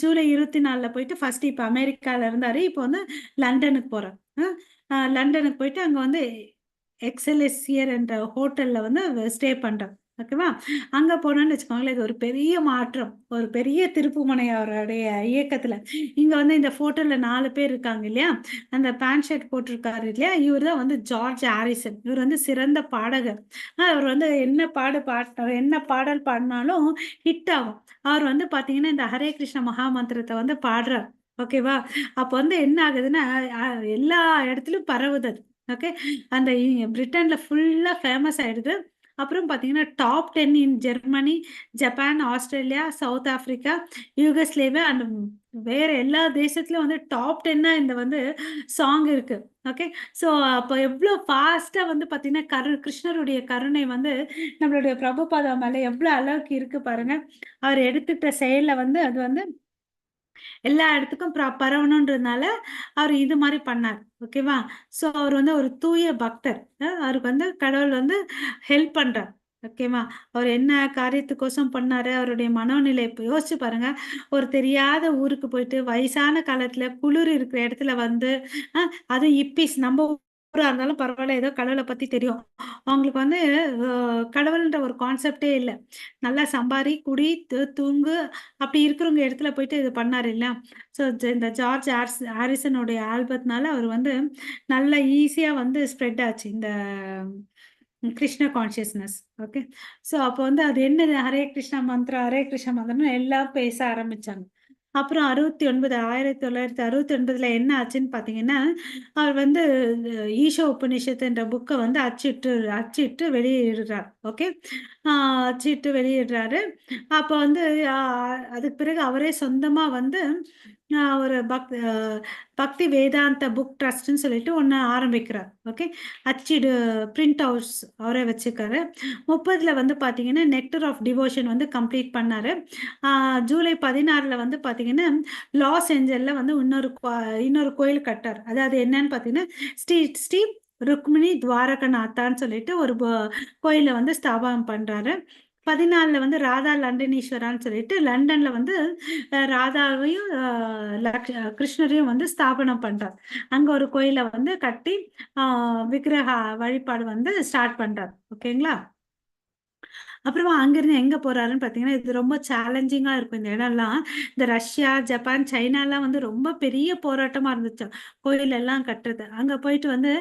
ஜூலை 24 போயிட்டு ஃபர்ஸ்ட் இப்ப அமெரிக்கால இருந்தாரு. இப்போ வந்து லண்டனுக்கு போறார். லண்டனுக்கு போயிட்டு அங்க வந்து எக்ஸலெசியர் என்ற ஹோட்டல்ல வந்து ஸ்டே பண்றார். ஓகேவா? அங்க போனோம்னு வச்சுக்கோங்களேன், இது ஒரு பெரிய மாற்றம், ஒரு பெரிய திருப்புமுனை அவருடைய இயக்கத்துல. இங்க வந்து இந்த போட்டோல 4 பேர் இருக்காங்க இல்லையா, அந்த பேண்ட் ஷர்ட் போட்டிருக்காரு இல்லையா, இவர் தான் வந்து ஜார்ஜ் ஹாரிசன். இவர் வந்து சிறந்த பாடகர். அவர் வந்து என்ன பாடல் பாடினாலும் ஹிட் ஆகும். அவர் வந்து பாத்தீங்கன்னா இந்த ஹரே கிருஷ்ண மகா மந்திரத்தை வந்து பாடுறார். ஓகேவா? அப்ப வந்து என்ன ஆகுதுன்னா எல்லா இடத்துலயும் பரவுது அது. ஓகே, அந்த பிரிட்டன்ல ஃபுல்லா ஃபேமஸ் ஆயிடுது. அப்புறம் பார்த்தீங்கன்னா top 10 in Germany, Japan, Australia, South Africa, Yugoslavia and வேற எல்லா தேசத்துலயும் வந்து டாப் 10 இந்த வந்து சாங் இருக்கு. ஓகே, ஸோ அப்போ எவ்வளோ ஃபாஸ்ட்டாக வந்து பார்த்தீங்கன்னா கிருஷ்ணருடைய கருணை வந்து நம்மளுடைய பிரபுபாதா மேலே எவ்வளோ அளவுக்கு இருக்கு பாருங்க. அவர் எடுத்துட்ட செயலில் வந்து அது வந்து எல்லா இடத்துக்கும் பரவணுன்றதுனால அவர் இது மாதிரி பண்ணார். ஓகேவா? ஸோ அவர் வந்து ஒரு தூய பக்தர். அவருக்கு வந்து கடவுள் வந்து ஹெல்ப் பண்றார். ஓகேவா? அவர் என்ன காரியத்துக்கோசம் பண்ணாரு, அவருடைய மனோநிலை இப்போ யோசிச்சு பாருங்க. ஒரு தெரியாத ஊருக்கு போயிட்டு வயசான காலத்துல குளிர் இருக்கிற இடத்துல வந்து அதுவும் இப்பீஸ் நம்ம ஊரா இருந்தாலும் பரவாயில்ல, ஏதோ கடவுளை பத்தி தெரியும் அவங்களுக்கு. வந்து கடவுள்ன்ற ஒரு கான்செப்டே இல்லை. நல்லா சம்பாரி, குடி, தூங்கு அப்படி இருக்கிறவங்க இடத்துல போயிட்டு இது பண்ணாரு இல்ல. ஸோ இந்த ஜார்ஜ் ஹாரிசனுடைய ஆல்பத்னால அவர் வந்து நல்ல ஈஸியா வந்து ஸ்ப்ரெட் ஆச்சு இந்த கிருஷ்ண கான்சியஸ்னஸ். ஓகே, ஸோ அப்போ வந்து அது என்னது ஹரே கிருஷ்ணா மந்திரம், ஹரே கிருஷ்ணா மந்திரம்னு எல்லாம் பேச ஆரம்பிச்சாங்க. அப்புறம் 1969ல என்ன ஆச்சுன்னு பார்த்தீங்கன்னா, அவர் வந்து ஈஷோ உபநிஷத்துன்ற புக்கை வந்து அச்சிட்டு அச்சிட்டு வெளியிடுறார். ஓகே, அச்சிட்டு வெளியிடுறாரு. அப்போ வந்து அதுக்கு பிறகு அவரே சொந்தமாக வந்து ஒரு பக்தி வேதாந்த புக் ட்ரஸ்ட்னு சொல்லிட்டு ஒன்று ஆரம்பிக்கிறார். ஓகே, அச்சிடு பிரிண்ட் ஹவுஸ் அவரே வச்சுக்காரு. 30ல் வந்து பார்த்தீங்கன்னா நெக்டர் ஆஃப் டிவோஷன் வந்து கம்ப்ளீட் பண்ணார். ஜூலை 16ல் வந்து பார்த்தீங்கன்னா லாஸ் ஏஞ்சலில் வந்து இன்னொரு கோயில் கட்டார். அதாவது என்னன்னு பார்த்தீங்கன்னா ஸ்ரீ ஸ்ரீ ருக்மிணி துவாரகநாத்தான்னு சொல்லிட்டு ஒரு கோயிலை வந்து ஸ்தாபனம் பண்ணுறாரு. 14ல் வந்து ராதா லண்டனீஸ்வரான்னு சொல்லிட்டு லண்டன்ல வந்து ராதாவையும் கிருஷ்ணரையும் வந்து ஸ்தாபனம் பண்றார். அங்க ஒரு கோயிலை வந்து கட்டி விக்கிரக வழிபாடு வந்து ஸ்டார்ட் பண்றார். ஓகேங்களா? அப்புறமா அங்கிருந்து எங்க போறாருன்னு பாத்தீங்கன்னா, இது ரொம்ப சேலஞ்சிங்கா இருக்கும் இந்த இடம்லாம். இந்த ரஷ்யா, ஜப்பான், சைனாலாம் வந்து ரொம்ப பெரிய போராட்டமா இருந்துச்சு கோயில் எல்லாம் கட்டுறது. அங்க போயிட்டு வந்து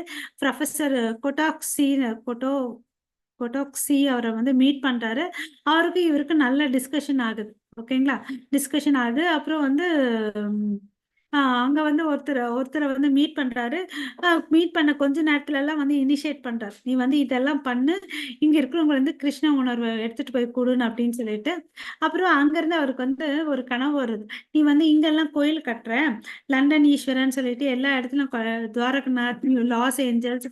ப்ரொஃபஸர் கொட்டாக்சி கொட்டோ கொட்டோக்சி அவரை வந்து மீட் பண்றாரு. அவருக்கு இவருக்கு நல்ல டிஸ்கஷன் ஆகுது. ஓகேங்களா? டிஸ்கஷன் ஆகுது. அப்புறம் வந்து அங்க வந்து ஒருத்தரை வந்து மீட் பண்றாரு. மீட் பண்ண கொஞ்ச நேரத்துல எல்லாம் வந்து இனிஷியேட் பண்றாரு. நீ வந்து இதெல்லாம் பண்ணு, இங்க இருக்கிறவங்க வந்து கிருஷ்ண உணர்வை எடுத்துட்டு போய் கொடுன்னு அப்படின்னு சொல்லிட்டு. அப்புறம் அங்கிருந்து அவருக்கு வந்து ஒரு கனவு வருது. நீ வந்து இங்கெல்லாம் கோயில் கட்டுற, லண்டன் ஈஸ்வரன் சொல்லிட்டு எல்லா இடத்துலயும் Dwarakanath, Los Angeles,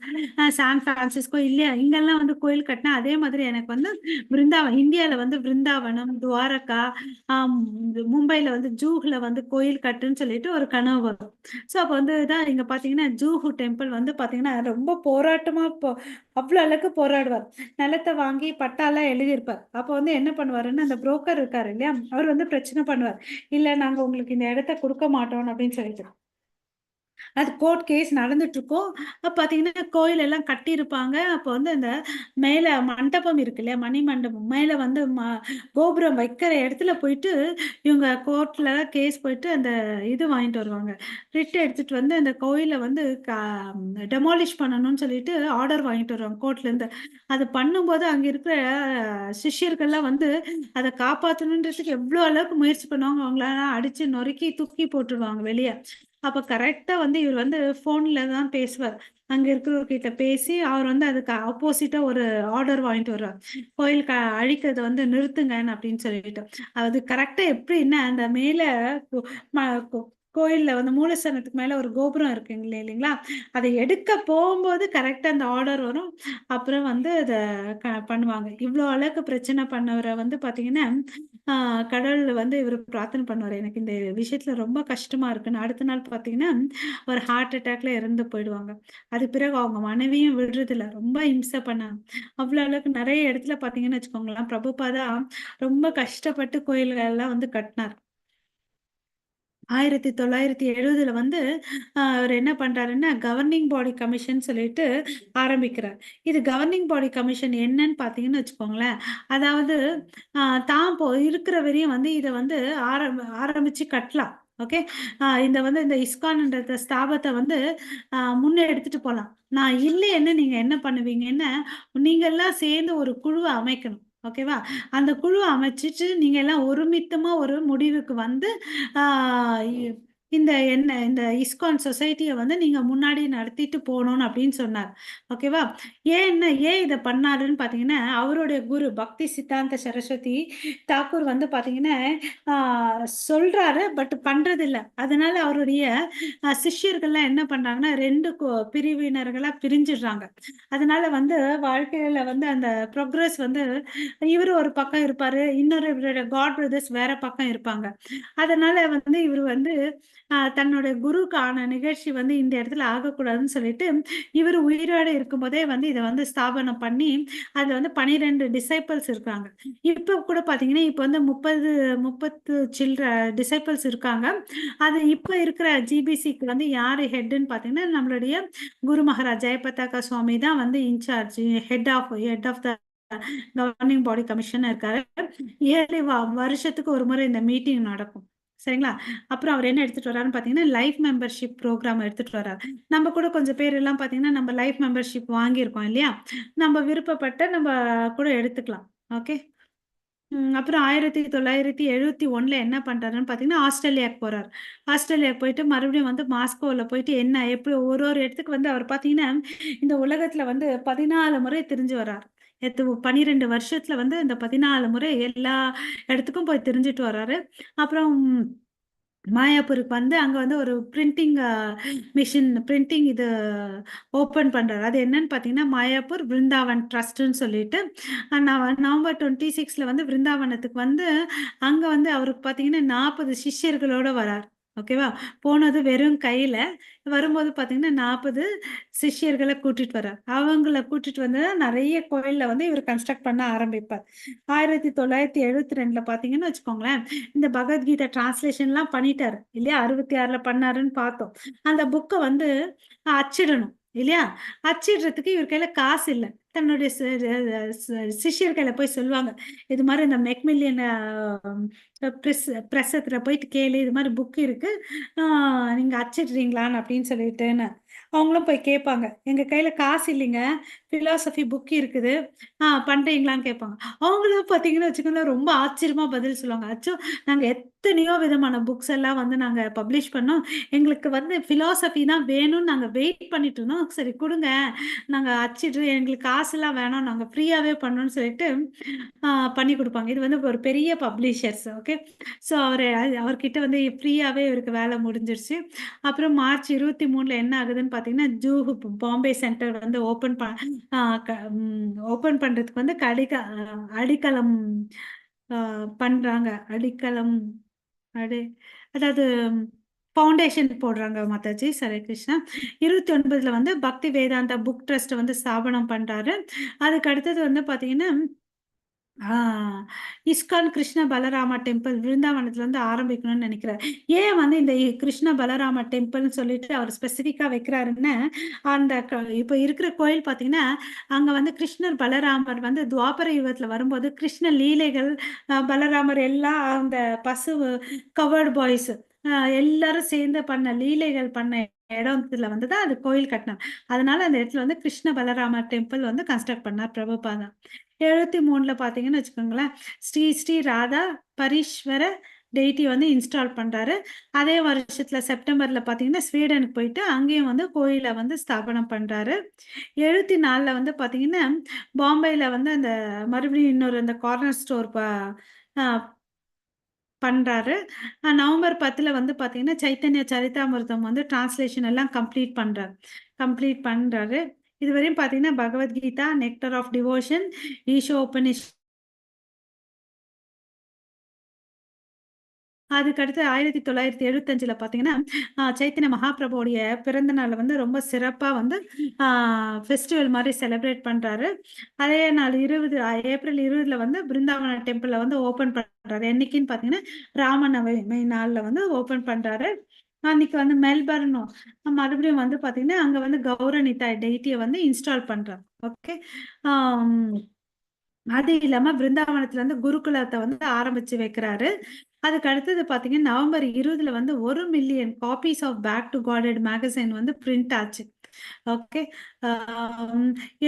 San Francisco இல்லையா, இங்கெல்லாம் வந்து கோயில் கட்டினா அதே மாதிரி எனக்கு வந்து பிருந்தாவன், இந்தியால வந்து பிருந்தாவனம், துவாரகா, மும்பைல வந்து ஜூஹ்ல வந்து கோயில் கட்டுன்னு சொல்லிட்டு ஒரு கனவு வரும். ஸோ அப்போ வந்து தான் இங்க பாத்தீங்கன்னா ஜூஹு டெம்பிள் வந்து பாத்தீங்கன்னா ரொம்ப போராட்டமா அவ்வளோ அளவுக்கு போராடுவார். நிலத்தை வாங்கி பட்டாலாம் எழுதியிருப்பார். அப்போ வந்து என்ன பண்ணுவாருன்னு அந்த புரோக்கர் இருக்காரு இல்லையா, அவர் வந்து பிரச்சனை பண்ணுவார். இல்ல நாங்க உங்களுக்கு இந்த இடத்த கொடுக்க மாட்டோம் அப்படின்னு சொல்லிட்டு. அது கோர்ட் கேஸ் நடந்துட்டு இருக்கும். அப்ப பாத்தீங்கன்னா கோயில் எல்லாம் கட்டியிருப்பாங்க. அப்போ வந்து அந்த மேல மண்டபம் இருக்கு இல்லையா, மணி மண்டபம் மேல வந்து கோபுரம் வைக்கிற இடத்துல போயிட்டு இவங்க கோர்ட்ல கேஸ் போயிட்டு அந்த இது வாங்கிட்டு வருவாங்க. ரிட் எடுத்துட்டு வந்து அந்த கோயிலை வந்து டெமாலிஷ் பண்ணணும்னு சொல்லிட்டு ஆர்டர் வாங்கிட்டு வருவாங்க கோர்ட்ல இருந்து. அது பண்ணும்போது அங்க இருக்கிற சிஷ்யர்கள்லாம் வந்து அதை காப்பாற்றணுன்றதுக்கு எவ்வளோ அளவுக்கு முயற்சி பண்ணுவாங்க. அவங்களெல்லாம் அடிச்சு நொறுக்கி தூக்கி போட்டுருவாங்க வெளியே. அப்ப கரெக்டா வந்து இவர் வந்து போன்ல தான் பேசுவார். அங்க இருக்கிறவர்கிட்ட பேசி அவர் வந்து அதுக்கு ஆப்போசிட்டா ஒரு ஆர்டர் வாங்கிட்டு வருவார். கோயில் அழிக்கிறத வந்து நிறுத்துங்கன்னு அப்படின்னு சொல்லிட்டு. அது கரெக்டா எப்படின்னா அந்த மேல கோயில்ல வந்து மூலஸ்தானத்துக்கு மேல ஒரு கோபுரம் இருக்குங்க இல்லைங்களா? அதை எடுக்க போகும்போது கரெக்ட்டா அந்த ஆர்டர் வரும். அப்புறம் வந்து அத பண்ணுவாங்க. இவ்ளோ அளவுக்கு பிரச்சனை பண்ணவர வந்து பார்த்தீங்கன்னா, கடவுள் வந்து இவரு பிரார்த்தனை பண்ணுவாரு. எனக்கு இந்த விஷயத்துல ரொம்ப கஷ்டமா இருக்குன்னு. அடுத்த நாள் பார்த்தீங்கன்னா, ஒரு ஹார்ட் அட்டாக்ல இறந்து போயிடுவாங்க. அதுக்கு பிறகு அவங்க மனைவியும் விடுறதில்ல. ரொம்ப இம்ச பண்ணாங்க. அவ்ளோ அளவுக்கு நெறைய இடத்துல பார்த்தீங்கன்னு வச்சுக்கோங்களேன், பிரபுபாதா ரொம்ப கஷ்டப்பட்டு கோயில்களெல்லாம் வந்து கட்டினார். 1970ல வந்து அவர் என்ன பண்றாருன்னா, கவர்னிங் பாடி கமிஷன் சொல்லிட்டு ஆரம்பிக்கிறார். இது கவர்னிங் பாடி கமிஷன் என்னன்னு பார்த்தீங்கன்னு வச்சுக்கோங்களேன், அதாவது தான் இருக்கிற வரையும் வந்து இத வந்து ஆரம்பிச்சு கட்டலாம். ஓகே. இந்த வந்து இந்த இஸ்கான்ன்ற ஸ்தாபத்த வந்து முன்ன எடுத்துட்டு போலாம். நான் இல்லையேன்னா நீங்க என்ன பண்ணுவீங்கன்னா, நீங்க எல்லாம் சேர்ந்து ஒரு குழுவ அமைக்கணும். ஓகேவா? அந்த குழுவ அமைச்சுட்டு நீங்க எல்லாம் ஒருமித்தமா ஒரு முடிவுக்கு வந்து, ஆ இந்த என்ன இந்த இஸ்கான் சொசைட்டிய வந்து நீங்க முன்னாடி நடத்திட்டு போணும்னு அப்படின்னு சொன்னார். ஓகேவா? ஏன் இத பண்ணாருன்னு பார்த்தீங்கன்னா, அவருடைய குரு பக்தி சித்தாந்த சரஸ்வதி தாக்கூர் வந்து பார்த்தீங்கன்னா, ஆ சொல்றாரு. பட் பண்றதில்ல. அதனால அவருடைய சிஷ்யர்கள்லாம் என்ன பண்றாங்கன்னா, 2 பிரிவினர்களா பிரிஞ்சிடுறாங்க. அதனால வந்து வாழ்க்கையில வந்து அந்த புரோகிரஸ் வந்து இவரு ஒரு பக்கம் இருப்பாரு. இன்னொரு இவருடைய காட் பிரதர்ஸ் வேற பக்கம் இருப்பாங்க. அதனால வந்து இவரு வந்து தன்னோட குருக்கான நிகழ்ச்சி வந்து இந்த இடத்துல ஆகக்கூடாதுன்னு சொல்லிட்டு, இவரு உயிரோட இருக்கும்போதே வந்து இத வந்து ஸ்தாபனம் பண்ணி, அதுல வந்து 12 டிசைபிள்ஸ் இருக்காங்க. இப்ப கூட பார்த்தீங்கன்னா, இப்ப வந்து 30 30 சில்ற டிசைபிள்ஸ் இருக்காங்க. அது இப்ப இருக்கிற ஜிபிசிக்கு வந்து யாரு ஹெட்ன்னு பார்த்தீங்கன்னா, நம்மளுடைய குரு மகாராஜ் ஜெயபதாகா சுவாமி தான் வந்து incharge head of the governing body commission இருக்காரு. இயர்லி வருஷத்துக்கு ஒரு முறை இந்த மீட்டிங் நடக்கும். சரிங்களா? அப்புறம் அவர் என்ன எடுத்துட்டு வர்றாருன்னு பார்த்தீங்கன்னா, லைஃப் மெம்பர்ஷிப் புரோகிராம் எடுத்துட்டு வர்றாரு. நம்ம கூட கொஞ்சம் பேர் எல்லாம் பார்த்தீங்கன்னா, நம்ம லைஃப் மெம்பர்ஷிப் வாங்கியிருக்கோம் இல்லையா? நம்ம விருப்பப்பட்ட நம்ம கூட எடுத்துக்கலாம். ஓகே. அப்புறம் 1971ல என்ன பண்றாருன்னு பார்த்தீங்கன்னா, ஆஸ்திரேலியாவுக்கு போறாரு. ஆஸ்திரேலியாவுக்கு போயிட்டு மறுபடியும் வந்து மாஸ்கோல போயிட்டு என்ன எப்படி ஒரு ஒரு இடத்துக்கு வந்து அவர் பார்த்தீங்கன்னா, இந்த உலகத்துல வந்து 14 முறை திரிஞ்சு வர்றார். 12 வருஷத்துல வந்து இந்த 14 முறை எல்லா இடத்துக்கும் போய் திரிஞ்சுட்டு வர்றாரு. அப்புறம் மாயாப்பூருக்கு வந்து அங்க வந்து ஒரு பிரிண்டிங் மிஷின் பிரிண்டிங் இது ஓப்பன் பண்றாரு. அது என்னன்னு பார்த்தீங்கன்னா, மாயாப்பூர் பிருந்தாவன் ட்ரஸ்ட்ன்னு சொல்லிட்டு நவம்பர் 26ல வந்து பிருந்தாவனத்துக்கு வந்து அங்க வந்து அவருக்கு பார்த்தீங்கன்னா 40 சிஷ்யர்களோட வரார். ஓகேவா? போனது வெறும் கையில. வரும்போது பார்த்தீங்கன்னா 40 சிஷ்யர்கள கூட்டிட்டு வரார். அவங்கள கூட்டிட்டு வந்து நெறைய கோயில்ல வந்து இவர் கன்ஸ்ட்ரக்ட் பண்ண ஆரம்பிப்பார். 1972ல பார்த்தீங்கன்னு வச்சுக்கோங்களேன், இந்த பகவத்கீதா டிரான்ஸ்லேஷன்லாம் பண்ணிட்டாரு. இல்லையா? 66ல பண்ணாருன்னு பார்த்தோம். அந்த புக்க வந்து அச்சிடணும். இல்லையா? அச்சிடுறதுக்கு இவர் கையில காசு இல்ல. தன்னுடைய சிஷ்யர்கள போய் சொல்லுவாங்க. இது மாரி இந்த மெக்மில்லியன் பிரஸத்துல போயிட்டு கேளு. இது மாரி புக் இருக்கு. நீங்க அச்சிடுறீங்களான்னு அப்படின்னு சொல்லிட்டுன்னு. அவங்களும் போய் கேட்பாங்க. எங்க கையில காசு இல்லைங்க. பிலாசபி புக் இருக்குது. பண்றீங்களான்னு கேட்பாங்க. அவங்களும் பார்த்தீங்கன்னு வச்சுக்கோங்களேன், ரொம்ப ஆச்சரியமா பதில் சொல்லுவாங்க. அச்சோ! நாங்க எத்தனையோ விதமான புக்ஸ் எல்லாம் வந்து நாங்க பப்ளிஷ் பண்ணோம். எங்களுக்கு வந்து பிலாசபி தான் வேணும்னு நாங்க வெயிட் பண்ணிட்டு இருந்தோம். சரி குடுங்க. நாங்க அச்சிடுறோம். எங்களுக்கு காசுலாம் வேணாம். நாங்க ஃப்ரீயாவே பண்ணோம்னு சொல்லிட்டு பண்ணி குடுப்பாங்க. இது வந்து ஒரு பெரிய பப்ளிஷர்ஸ். ஓகே. ஸோ அவர்கிட்ட வந்து ஃப்ரீயாவே இவருக்கு வேலை முடிஞ்சிருச்சு. அப்புறம் மார்ச் 23ல என்ன ஆகுதுன்னு பார்த்தீங்கன்னா, ஜூஹு பாம்பே சென்டர் வந்து ஓப்பன் ப அ க ம் ஓப்பன் பண்றதுக்கு வந்து அடித்தளம் அ பண்றாங்க. அடித்தளம் அடி அதாவது ஃபவுண்டேஷன் போடுறாங்க மாதாஜி. ஹரே கிருஷ்ணா. 29ல வந்து பக்தி வேதாந்தா புக் ட்ரஸ்ட் வந்து ஸ்தாபனம் பண்றாரு. அதுக்கு அடுத்தது வந்து பார்த்தீங்கன்னா, ஆ இஸ்கான் கிருஷ்ண பலராம டெம்பிள் விருந்தாவனத்துல வந்து ஆரம்பிக்கணும்னு நெனைக்கிறார். ஏன் வந்து இந்த கிருஷ்ண பலராம டெம்பிள்ன்னு சொல்லிட்டு அவர் ஸ்பெசிஃபிக்கா வைக்கிறாருன்னா, அந்த இப்ப இருக்கிற கோயில் பார்த்தீங்கன்னா, அங்க வந்து கிருஷ்ணர், பலராமர் வந்து துவாபர யுகத்துல வரும்போது கிருஷ்ண லீலைகள், பலராமர் எல்லாம் அந்த பசு கவர்ட் பாய்ஸ் எல்லாரும் சேர்ந்து பண்ண லீலைகள் பண்ண இடத்துல வந்து தான் அது கோயில் கட்டினார். அதனால அந்த இடத்துல வந்து கிருஷ்ண பலராமர் டெம்பிள் வந்து கன்ஸ்ட்ரக்ட் பண்ணார் பிரபுபாதா. 73ல பார்த்தீங்கன்னு வச்சுக்கோங்களேன், ஸ்ரீ ஸ்ரீ ராதா பரீஸ்வர டெய்டி வந்து இன்ஸ்டால் பண்றாரு. அதே வருஷத்துல செப்டம்பர்ல பார்த்தீங்கன்னா, ஸ்வீடனுக்கு போயிட்டு அங்கேயும் வந்து கோயில வந்து ஸ்தாபனம் பண்றாரு. 74ல வந்து பார்த்தீங்கன்னா, பாம்பேல வந்து அந்த மறுபடியும் இன்னொரு அந்த கார்னர் ஸ்டோர் ப அ பண்றாரு. நவம்பர் 10ல வந்து பார்த்தீங்கன்னா, சைத்தன்ய சரிதாமிர்தம் வந்து டிரான்ஸ்லேஷன் எல்லாம் கம்ப்ளீட் பண்றாரு. இதுவரையும் பார்த்தீங்கன்னா, பகவத்கீதா, நெக்டர் ஆஃப் டிவோஷன், ஈஷோ உபனிஷ். அதுக்கடுத்து 1975ல பார்த்தீங்கன்னா, சைத்தன்ய மகாபிரபுவுடைய பிறந்த நாள வந்து ரொம்ப சிறப்பா வந்து ஃபெஸ்டிவல் மாரி செலிப்ரேட் பண்றாரு. அதே நாள் 20 ஏப்ரல் 20ல வந்து பிருந்தாவன டெம்பிள வந்து ஓப்பன் பண்றாரு. என்னைக்குன்னு பார்த்தீங்கன்னா, ராமநவமி நாள்ல வந்து ஓப்பன் பண்றாரு. அன்னைக்கு வந்து மெல்பர்ன் மறுபடியும் வந்து பார்த்தீங்கன்னா, அங்க வந்து கௌரநிதாய் டெய்ட்டிய வந்து இன்ஸ்டால் பண்றாரு. ஓகே. ஆம். அது இல்லாம பிருந்தாவனத்துல வந்து குருகுலத்த வந்து ஆரம்பிச்சு வைக்கிறாரு. அதுக்கு அடுத்தது பார்த்தீங்கன்னா, நவம்பர் 20ல வந்து 1,000,000 copies of Back to Godhead magazine வந்து பிரிண்ட் ஆச்சு. ஓகே.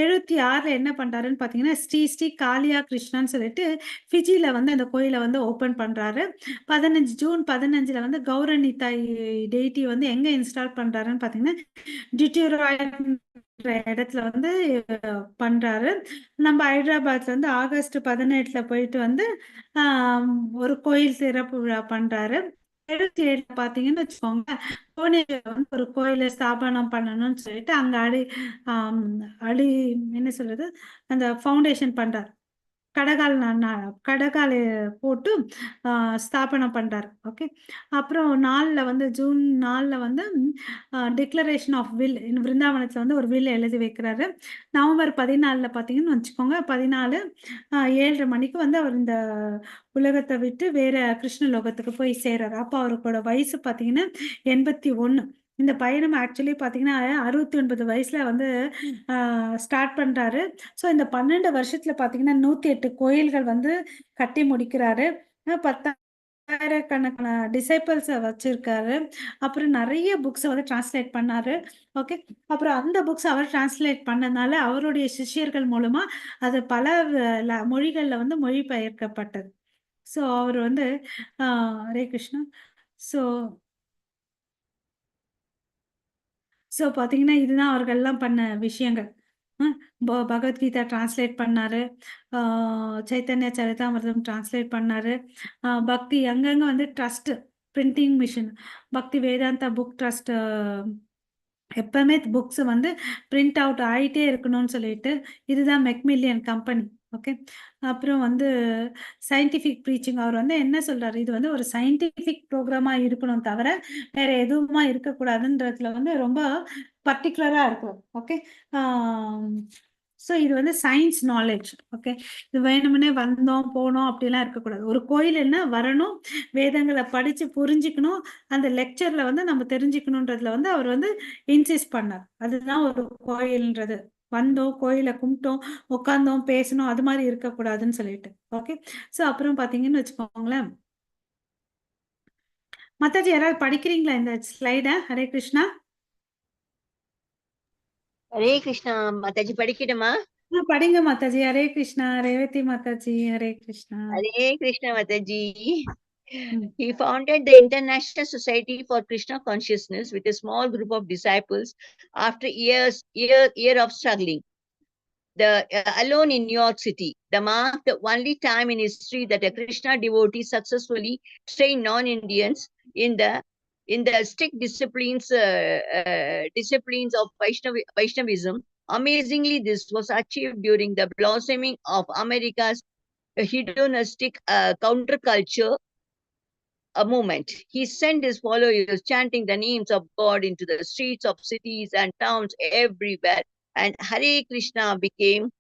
76ல என்ன பண்றாருன்னு பார்த்தீங்கன்னா, ஸ்ரீ ஸ்ரீ காளியா கிருஷ்ணான்னு சொல்லிட்டு ஃபிஜில வந்து அந்த கோயில வந்து ஓப்பன் பண்றாரு. 15 ஜூன் 15ல வந்து கௌரநிதாய் டெய்ட்டி வந்து எங்க இன்ஸ்டால் பண்றாருன்னு பார்த்தீங்கன்னா, டிட்டோராய்ன்ற இடத்துல வந்து பண்றாரு. நம்ம ஹைதராபாத்ல வந்து ஆகஸ்ட் 18ல போயிட்டு வந்து ஒரு கோயில் திறப்பு விழா பண்றாரு. 77ல பார்த்தீங்கன்னு வச்சுக்கோங்க, புவனேஸ்வர்ல வந்து ஒரு கோயில ஸ்தாபனம் பண்ணணும்னு சொல்லிட்டு அங்க அடி ஆம் அடி என்ன சொல்றது? அந்த ஃபவுண்டேஷன் பண்றாரு. கடகால் கடகால் போட்டு ஸ்தாபனம் பண்றாரு. ஓகே. அப்புறம் 4ல வந்து ஜூன் 4ல வந்து டிக்ளரேஷன் ஆஃப் will பிருந்தாவனத்துல வந்து ஒரு will எழுதி வைக்கிறாரு. நவம்பர் 14ல பார்த்தீங்கன்னு வச்சுக்கோங்க, 14 7:30 மணிக்கு வந்து அவர் இந்த உலகத்த விட்டு வேற கிருஷ்ண லோகத்துக்கு போய் சேர்றாரு. அப்ப அவரோட வயசு பார்த்தீங்கன்னா 81. இந்த பயணம் ஆக்சுவலி பார்த்தீங்கன்னா 69 வயசுல வந்து ஸ்டார்ட் பண்றாரு. ஸோ இந்த 12 வருஷத்துல பார்த்தீங்கன்னா 108 கோயில்கள் வந்து கட்டி முடிக்கிறாரு. 10,000கணக்கான டிசைபிள்ஸ வச்சிருக்காரு. அப்புறம் நெறைய புக்ஸ வந்து டிரான்ஸ்லேட் பண்ணாரு. ஓகே. அப்புறம் அந்த புக்ஸ் அவர் டிரான்ஸ்லேட் பண்ணதுனால அவருடைய சிஷ்யர்கள் மூலமா அது பல வ ல மொழிகள்ல வந்து மொழிபெயர்க்கப்பட்டது. ஸோ அவர் வந்து ஹரே கிருஷ்ணா. ஸோ ஸோ பார்த்தீங்கன்னா, இதுதான் அவர்கள்லாம் பண்ண விஷயங்கள். அ பகவத்கீதா டிரான்ஸ்லேட் பண்ணாரு. சைத்தன்ய சரிதாமிர்தம் டிரான்ஸ்லேட் பண்ணாரு. பக்தி அங்கங்க வந்து ட்ரஸ்ட் பிரிண்டிங் மிஷின், பக்தி வேதாந்தா புக் ட்ரஸ்ட் எப்பவுமே புக்ஸ் வந்து பிரிண்ட் அவுட் ஆயிட்டே இருக்கணும்னு சொல்லிட்டு, இதுதான் மெக்மில்லியன் கம்பெனி. ஓகே. அப்புறம் வந்து சயின்டிஃபிக் ப்ரீச்சிங் அவர் வந்து என்ன சொல்றாரு, இது வந்து ஒரு சயின்டிஃபிக் ப்ரோகிராமா இருக்கணும் தவிர, வேற எதுவுமா இருக்கக்கூடாதுன்றதுல வந்து ரொம்ப பர்ட்டிகுலரா இருக்கும். ஓகே. ஸோ இது வந்து சயின்ஸ் நாலேட்ஜ். ஓகே. இது வேணும்னே வந்தோம், போனோம் அப்படிலாம் இருக்கக்கூடாது. ஒரு கோயிலுன்னா வரணும், வேதங்கள படிச்சு புரிஞ்சுக்கணும். அந்த லெக்சர்ல வந்து நம்ம தெரிஞ்சுக்கணுன்றதுல வந்து அவர் வந்து இன்சிஸ்ட் பண்ணார். அதுதான் ஒரு கோயில்ன்றது. வந்தோம், கோயில கும்பிட்டோம், உட்கார்ந்தோம், பேசினோம் அது மாரி இருக்கக்கூடாதுன்னு சொல்லிட்டு. ஓகே. ஸோ அப்புறம் பார்த்தீங்கன்னு வச்சுக்கோங்களேன். மாதாஜி யாராவது படிக்கிறீங்களா இந்த ஸ்லைட? ஹரே கிருஷ்ணா. ஹரே கிருஷ்ணா மாதாஜி, படிக்கட்டுமா? படிங்க மாதாஜி. ஹரே கிருஷ்ணா. ரேவதி மாதாஜி. ஹரே கிருஷ்ணா. ஹரே கிருஷ்ணா மாதாஜி. ம். He founded the International Society for Krishna Consciousness with a small group of disciples after year of struggling. The alone in New York City, the marked the only time in history that a Krishna devotee successfully trained non-Indians in the strict disciplines of Vaishnavism. Amazingly, this was achieved during the blossoming of America's hedonistic counterculture movement. He sent his followers chanting the names of God into the streets of cities and towns everywhere, and Hare Krishna became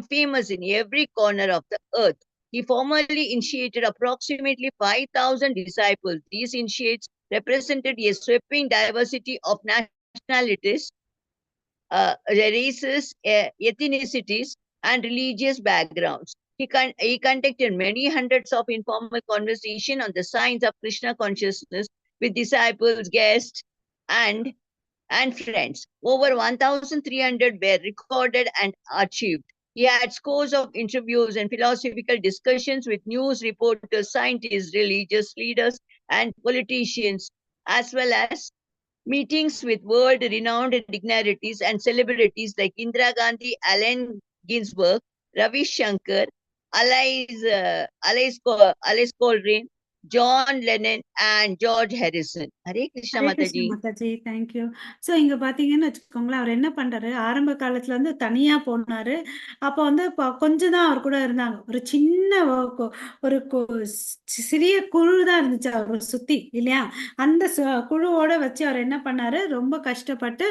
famous in every corner of the earth. He formally initiated approximately 5,000 disciples. These initiates represented a sweeping diversity of nationalities, races, ethnicities, and religious backgrounds. He conducted many hundreds of informal conversations on the science of Krishna consciousness with disciples, guests, and friends. Over 1,300 were recorded and archived. He had scores of interviews and philosophical discussions with news reporters, scientists, religious leaders, and politicians, as well as meetings with world-renowned dignitaries and celebrities like Indira Gandhi, Allen Ginsberg, Ravi Shankar, Alice Coltrane, John Lennon and George Harrison. Hare Krishna Hare Krishna Mataji. Mataji, thank you. So இங்க பாத்தீங்கன்னு வச்சுக்கோங்களேன், அவர் என்ன பண்றாரு, ஆரம்ப காலத்துல வந்து தனியா போனாரு. அப்போ வந்து கொஞ்சம் தான் அவர் கூட இருந்தாங்க. ஒரு சின்ன ஒரு சிறிய குழு தான் இருந்துச்சு அவரை சுத்தி, இல்லையா? அந்த குழுவோட வச்சு அவர் என்ன பண்ணாரு, ரொம்ப கஷ்டப்பட்டு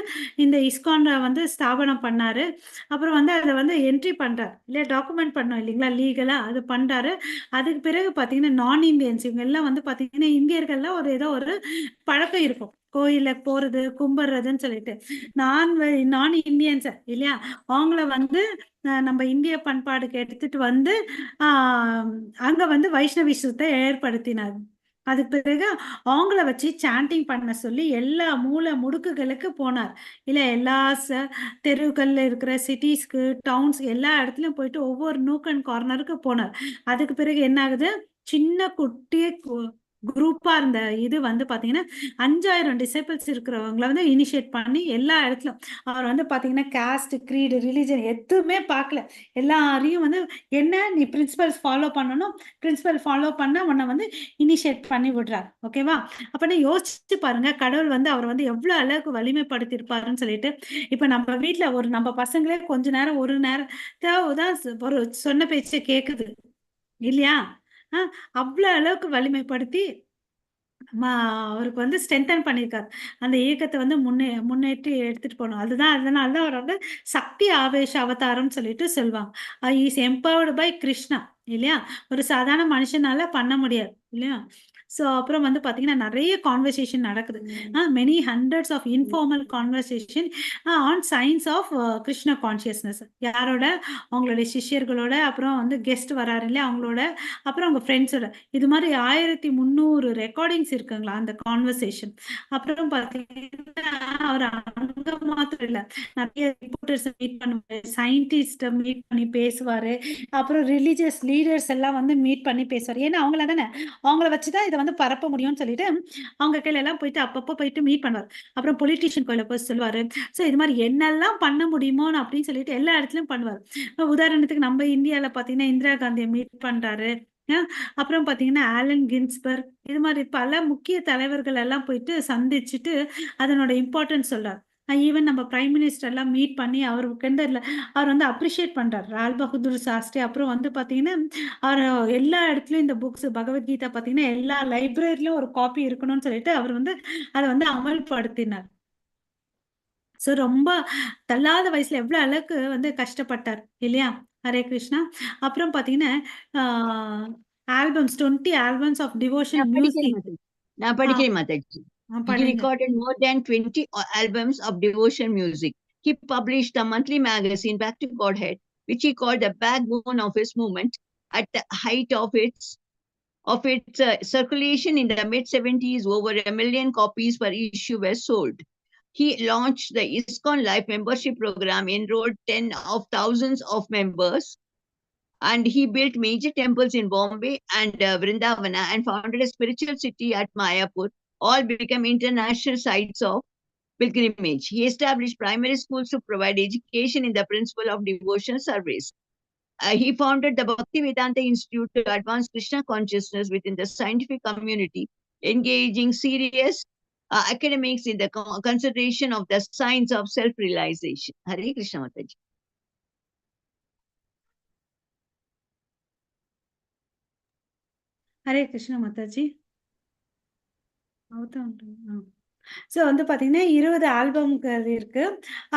இந்த இஸ்கானை வந்து ஸ்தாபனம் பண்ணாரு. அப்புறம் வந்து அதை வந்து என்ட்ரி பண்றாரு, இல்லையா? டாக்குமெண்ட் பண்ணோம் இல்லைங்களா, லீகலா அது பண்றாரு. அதுக்கு பிறகு பாத்தீங்கன்னா நான் இந்தியன்ஸ் இவங்க எல்லாம் வந்து பாத்தீங்கன்னா, இந்தியர்கள்லாம் ஒரு ஏதோ ஒரு பழக்கம் இருக்கும், கோயில போறது கும்பிடுறதுன்னு சொல்லிட்டு. நான் நான் இந்தியன்ஸ் இல்லையா, அவங்கள வந்து நம்ம இந்திய பண்பாடுக்கு எடுத்துட்டு வந்து அங்க வந்து வைஷ்ணவிசத்தை ஏற்படுத்தினார். அதுக்கு பிறகு அவங்கள வச்சு சாண்டிங் பண்ண சொல்லி எல்லா மூல முடுக்குகளுக்கு போனார். இல்ல எல்லா தெருக்கள்ல இருக்கிற சிட்டிஸ்க்கு, டவுன்ஸ் எல்லா இடத்துலயும் போயிட்டு ஒவ்வொரு நூக் அண்ட் கார்னருக்கு போனார். அதுக்கு பிறகு என்ன ஆகுது, சின்ன குட்டிய குரூப்பா இருந்த இது வந்து பாத்தீங்கன்னா 5000 டிசைபிள்ஸ் இருக்கிறவங்கள வந்து இனிஷியேட் பண்ணி எல்லா இடத்துலயும் அவர் வந்து பாத்தீங்கன்னா காஸ்ட், கிரீடு, ரிலிஜன் எதுவுமே பார்க்கல. எல்லாரையும் வந்து என்ன நீ பிரின்சிபல்ஸ் ஃபாலோ பண்ணணும், பிரின்சிபல் ஃபாலோ பண்ண உன்னை வந்து இனிஷியேட் பண்ணி விடுறார். ஓகேவா? அப்ப யோசிச்சு பாருங்க, கடவுள் வந்து அவர் வந்து எவ்வளவு அளவுக்கு வலிமைப்படுத்திருப்பாருன்னு சொல்லிட்டு. இப்ப நம்ம வீட்டுல ஒரு நம்ம பசங்களே கொஞ்ச நேரம் ஒரு நேரம் தான் ஒரு சொன்ன பேச்சை கேக்குது இல்லையா? அவ்வளவு அளவுக்கு வலிமைப்படுத்தி அவருக்கு வந்து ஸ்ட்ரென்தன் பண்ணியிருக்காரு. அந்த இயக்கத்தை வந்து முன்னேற்றி எடுத்துட்டு போகணும். அதனாலதான் அவர் வந்து சக்தி ஆவேஷ அவதாரம்னு சொல்லிட்டு சொல்லுவாங்க. Is empowered by Krishna இல்லையா? ஒரு சாதாரண மனுஷனால பண்ண முடியாது இல்லையா? ஸோ அப்புறம் வந்து பாத்தீங்கன்னா நிறைய கான்வர்சேஷன் நடக்குது. Many hundreds of informal conversation on science of Krishna consciousness. யாரோட? அவங்களுடைய சிஷ்யர்களோட, அப்புறம் வந்து கெஸ்ட் வராரு இல்லையா அவங்களோட, அப்புறம் அவங்க ஃப்ரெண்ட்ஸோட. இது மாதிரி 1300 ரெக்கார்டிங்ஸ் இருக்குங்களா அந்த கான்வர்சேஷன். அப்புறம் பாத்தீங்கன்னா அவர் அங்க மாத்திரம் இல்ல, நிறைய ரிப்போர்ட்டர்ஸ் மீட் பண்ணுவாரு, சயின்டிஸ்ட மீட் பண்ணி பேசுவாரு, அப்புறம் ரிலீஜியஸ் லீடர்ஸ் எல்லாம் வந்து மீட் பண்ணி பேசுவாரு. ஏன்னா அவங்கள தானே, அவங்கள வச்சுதான் இதை வந்து பரப்ப முடியும்னு சொல்லிட்டு அவங்க கையில எல்லாம் போயிட்டு அப்பப்போ போயிட்டு மீட் பண்ணுவார். அப்புறம் பொலிட்டீஷியன் கோயில போய் சொல்லுவாரு. ஸோ இது மாதிரி என்னெல்லாம் பண்ண முடியுமோன்னு அப்படின்னு சொல்லிட்டு எல்லா இடத்துலயும் பண்ணுவார். உதாரணத்துக்கு நம்ம இந்தியால பாத்தீங்கன்னா இந்திரா காந்தியை மீட் பண்றாரு. அப்புறம் பாத்தீங்கன்னா ஆலன் கின்ஸ்பர்க், இது மாதிரி பல முக்கிய தலைவர்கள் எல்லாம் போயிட்டு சந்திச்சுட்டு அதனோட இம்பார்ட்டன்ஸ் சொல்றாரு. ஈவன் நம்ம பிரைம் மினிஸ்டர் எல்லாம் மீட் பண்ணி அவருக்கு அவர் வந்து அப்ரிஷியேட் பண்றாரு, லால் பகதூர் சாஸ்திரி. அப்புறம் வந்து பாத்தீங்கன்னா அவர் எல்லா இடத்துலயும் இந்த புக்ஸ் பகவத்கீதா பாத்தீங்கன்னா எல்லா லைப்ரரியிலும் ஒரு காப்பி இருக்கணும்னு சொல்லிட்டு அவர் வந்து அதை வந்து அமல்படுத்தினார். ஸோ ரொம்ப தள்ளாத வயசுல எவ்வளவு அளவுக்கு வந்து கஷ்டப்பட்டார் இல்லையா? ஹரே கிருஷ்ணா. அப்புறம் பாத்தீங்கன்னா albums, 20 albums of devotion music. நான் படிக்கிறேன் Mataji. He recorded more than 20 albums of devotion music. He published the monthly magazine Back to Godhead, which he called the backbone of his movement at the height of its circulation in the mid-70s. Over 1 million copies per issue were sold. He launched the ISKCON Life membership program, enrolled 10 of thousands of members, and he built major temples in Bombay and Vrindavana and founded a spiritual city at Mayapur. All became international sites of pilgrimage. He established primary schools to provide education in the principle of devotional service. He founded the Bhaktivedanta Institute to advance Krishna consciousness within the scientific community, engaging serious academics in the consideration of the science of self-realization. Hare Krishna Mataji. Hare Krishna Mataji. So வந்து பார்த்தீங்கன்னா 20 ஆல்பம்கள் இருக்கு.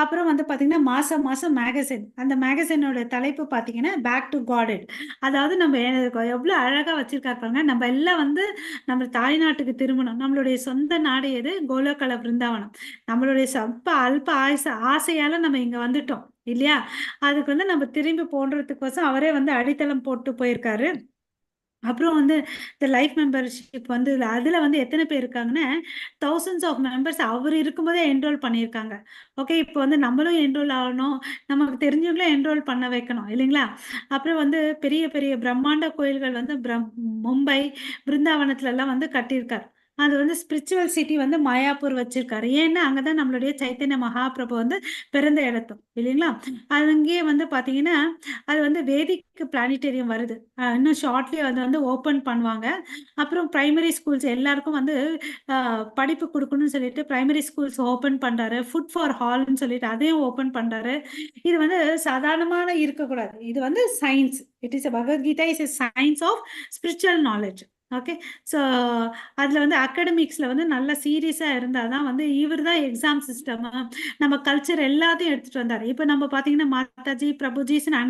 அப்புறம் வந்து பார்த்தீங்கன்னா மாதம் மாதம் magazine. அந்த மேகசினோட தலைப்பு பார்த்தீங்கன்னா பேக் டு காட். அதாவது நம்ம எவ்வளோ அழகாக வச்சிருக்காரு பாருங்க. நம்ம எல்லாம் வந்து நம்ம தாய்நாட்டுக்கு திரும்பணும். நம்மளுடைய சொந்த நாடு எது? கோலோகல பிருந்தாவனம். நம்மளுடைய சொப்ப அல்ப ஆசையால நம்ம இங்கே வந்துட்டோம் இல்லையா? அதுக்கு வந்து நம்ம திரும்பி போன்றதுக்கோசம் அவரே வந்து அடித்தளம் போட்டு போயிருக்காரு. அப்புறம் வந்து இந்த லைஃப் மெம்பர்ஷிப் வந்து அதில் வந்து எத்தனை பேர் இருக்காங்கன்னா தௌசண்ட்ஸ் ஆஃப் மெம்பர்ஸ் அவர் இருக்கும்போதே என்ரோல் பண்ணியிருக்காங்க. ஓகே, இப்போ வந்து நம்மளும் என்ரோல் ஆகணும், நமக்கு தெரிஞ்சவங்களும் என்ரோல் பண்ண வைக்கணும் இல்லைங்களா? அப்புறம் வந்து பெரிய பெரிய பிரம்மாண்ட கோயில்கள் வந்து மும்பை பிருந்தாவனத்துலலாம் வந்து கட்டியிருக்கார். அது வந்து ஸ்பிரிச்சுவல் சிட்டி வந்து மாயாப்பூர் வச்சிருக்காரு. ஏன்னா அங்கதான் நம்மளுடைய சைத்தன்ய மகாபிரபு வந்து பிறந்த இடத்தும் இல்லைங்களா? அது அங்கேயே வந்து பாத்தீங்கன்னா அது வந்து வேதிக் பிளானிட்டேரியம் வருது. இன்னும் ஷார்ட்லி அது வந்து ஓப்பன் பண்ணுவாங்க. அப்புறம் பிரைமரி ஸ்கூல்ஸ் எல்லாருக்கும் வந்து படிப்பு கொடுக்கணும்னு சொல்லிட்டு பிரைமரி ஸ்கூல்ஸ் ஓப்பன் பண்றாரு. ஃபுட் ஃபார் ஆல்னு சொல்லிட்டு அதையும் ஓப்பன் பண்றாரு. இது வந்து சாதாரணமான இருக்கக்கூடாது. இது வந்து science. It is Bhagavad Gita is a science of spiritual knowledge. Okay, so அதில் வந்து அகாடமிக்ஸில் வந்து நல்ல சீரியஸாக இருந்தால் தான் வந்து இவர் தான் எக்ஸாம் சிஸ்டம் நம்ம கல்ச்சர் எல்லாத்தையும் எடுத்துகிட்டு வந்தார். இப்போ நம்ம பார்த்தீங்கன்னா மாதாஜி பிரபுஜிஸ்ன்னு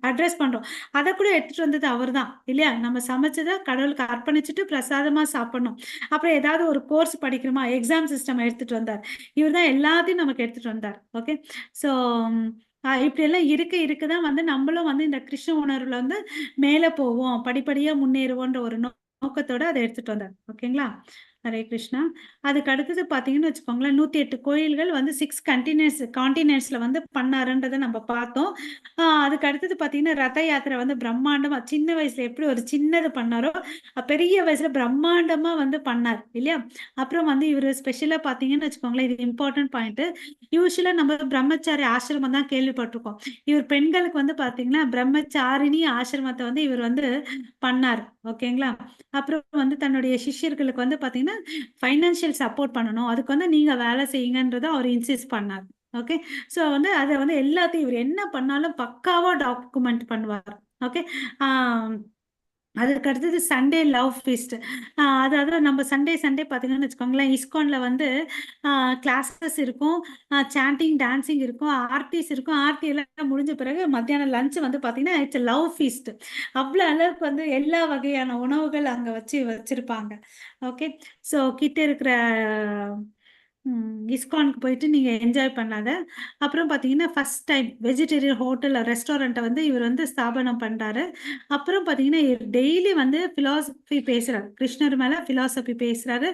அட்ரஸ் பண்ணுறோம், அதை கூட எடுத்துகிட்டு வந்தது அவர் தான் இல்லையா? நம்ம சமைச்சதை கடவுளுக்கு அர்ப்பணிச்சுட்டு பிரசாதமாக சாப்பிடணும். அப்புறம் ஏதாவது ஒரு கோர்ஸ் படிக்கணுமா, எக்ஸாம் சிஸ்டம் எடுத்துகிட்டு வந்தார். இவர் தான் எல்லாத்தையும் நமக்கு எடுத்துகிட்டு வந்தார். ஓகே, ஸோ இப்படியெல்லாம் இருக்க இருக்கதான் வந்து நம்மளும் வந்து இந்த கிருஷ்ண உணர்வுல வந்து மேலே போவோம், படிப்படியாக முன்னேறுவோன்ற ஒரு நோக்கத்தோட அதை எடுத்துட்டு வந்தார். ஓகேங்களா? ஹரே கிருஷ்ணா. அதுக்கு அடுத்தது பார்த்தீங்கன்னு வச்சுக்கோங்களேன், 108 கோயில்கள் வந்து 6 கான்டினென்ட்ஸ்ல வந்து பண்ணாருன்றதை நம்ம பார்த்தோம். அதுக்கு அடுத்தது பார்த்தீங்கன்னா ரத யாத்திரை வந்து பிரம்மாண்டமா சின்ன வயசுல எப்படி ஒரு சின்னது பண்ணாரோ பெரிய வயசுல பிரம்மாண்டமா வந்து பண்ணார் இல்லையா? அப்புறம் வந்து இவர் ஸ்பெஷலா பார்த்தீங்கன்னு வச்சுக்கோங்களேன், இது இம்பார்ட்டன்ட் பாயிண்ட். யூஸ்வலா நம்ம பிரம்மச்சாரி ஆசிரமம் தான் கேள்விப்பட்டிருக்கோம். இவர் பெண்களுக்கு வந்து பார்த்தீங்கன்னா பிரம்மச்சாரிணி ஆசிரமத்தை வந்து இவர் வந்து பண்ணார். ஓகேங்களா? அப்புறம் வந்து தன்னுடைய சிஷ்யர்களுக்கு வந்து பார்த்தீங்கன்னா ஃபைனான்சியல் சப்போர்ட் பண்ணணும், அதுக்கு வந்து நீங்க வேலை செய்யுங்கன்றதை அவர் இன்சிஸ்ட் பண்ணார். ஓகே, ஸோ வந்து அதை வந்து எல்லாத்தையும் இவர் என்ன பண்ணாலும் பக்காவா டாக்குமெண்ட் பண்ணுவார். ஓகே, அதுக்கு அடுத்தது சண்டே லவ் ஃபீஸ்ட். அதாவது நம்ம சண்டே சண்டே பார்த்தீங்கன்னு வச்சுக்கோங்களேன், இஸ்கான்ல வந்து கிளாஸஸ் இருக்கும், சாண்டிங் டான்சிங் இருக்கும், ஆர்த்திஸ் இருக்கும். ஆர்த்தி எல்லாம் முடிஞ்ச பிறகு மத்தியானம் லஞ்ச் வந்து பார்த்தீங்கன்னா it's love feast. அவ்வளோ அளவுக்கு வந்து எல்லா வகையான உணவுகள் அங்கே வச்சிருப்பாங்க. ஓகே, ஸோ கிட்ட இருக்கிற இஸ்கானுக்கு போயிட்டு நீங்கள் என்ஜாய் பண்ணாத. அப்புறம் பார்த்தீங்கன்னா ஃபர்ஸ்ட் டைம் வெஜிடேரியன் ஹோட்டல் ரெஸ்டாரண்ட்டை வந்து இவர் வந்து ஸ்தாபனம் பண்ணுறாரு. அப்புறம் பார்த்தீங்கன்னா டெய்லி வந்து ஃபிலாசபி பேசுகிறாரு, கிருஷ்ணர் மேலே ஃபிலாசபி பேசுகிறாரு.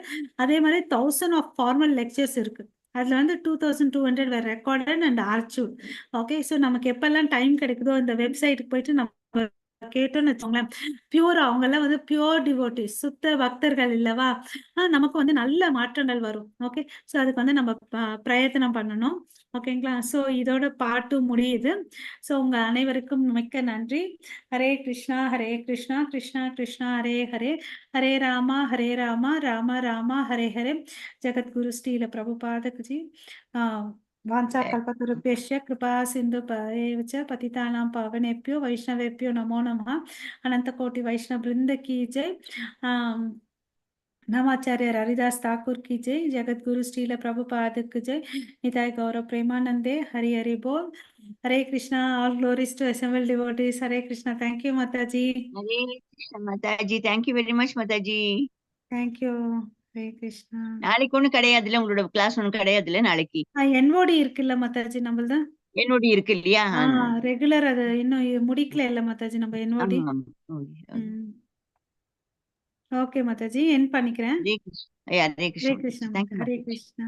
அதே மாதிரி 1000 ஆஃப் ஃபார்மல் லெக்சர்ஸ் இருக்குது. அதில் வந்து 2200 were recorded and archived. Okay, so நமக்கு எப்பெல்லாம் டைம் கிடைக்குதோ இந்த வெப்சைட்டுக்கு போயிட்டு நம்ம கேட்டோம்னு வச்சுக்கோங்களேன், பியூர் அவங்கெல்லாம் வந்து பியூர் டிவோட்டிஸ், சுத்த பக்தர்கள் இல்லவா? நமக்கு வந்து நல்ல மாற்றங்கள் வரும். ஓகே, ஸோ அதுக்கு வந்து நம்ம பிரயத்தனம் பண்ணணும். ஓகேங்களா? ஸோ இதோட பாட்டு முடியுது. ஸோ உங்க அனைவருக்கும் மிக்க நன்றி. ஹரே கிருஷ்ணா ஹரே கிருஷ்ணா கிருஷ்ணா கிருஷ்ணா ஹரே ஹரே, ஹரே ராமா ஹரே ராமா ராம ராமா ஹரே ஹரே. ஜகத்குரு ஸ்ரீல பிரபுபாதக் ஜி. वाञ्छा कल्पतरुभ्यश्च कृपा सिन्धु एव च पतितानां पावनेभ्यो वैष्णवेभ्यो नमो नमः. अनंत कोटि वैष्णव वृंद की जय. नामाचार्य हरिदास ठाकुर की जय. जगत गुरु श्रील प्रभुपाद की जय. निताय गौरव प्रेमानंदे हरि हरि बोल. Hare Krishna. All glories to assembled devotees. Hare Krishna. Thank you Mataji. Hare Krishna Mataji. Thank you very much Mataji. Thank you. Hare Krishna. நாளைக்கு ஒண்ணும் கிடையாதுல்ல, உங்களோட கிளாஸ் ஒண்ணும் கிடையாதுல்ல நாளைக்கு? என்ஓடி இருக்குல்ல மாதாஜி நம்மளது? என்ஓடி இருக்கு இல்லையா? ரெகுலர் அது இன்னும் முடிக்கல இல்ல மாதாஜி நம்ம என்ஓடி. ஓகே மாதாஜி, எண்ட் பண்ணிக்கிறேன். Hare Krishna. Hare Hare Krishna. Krishna. Thank you. Hare Krishna.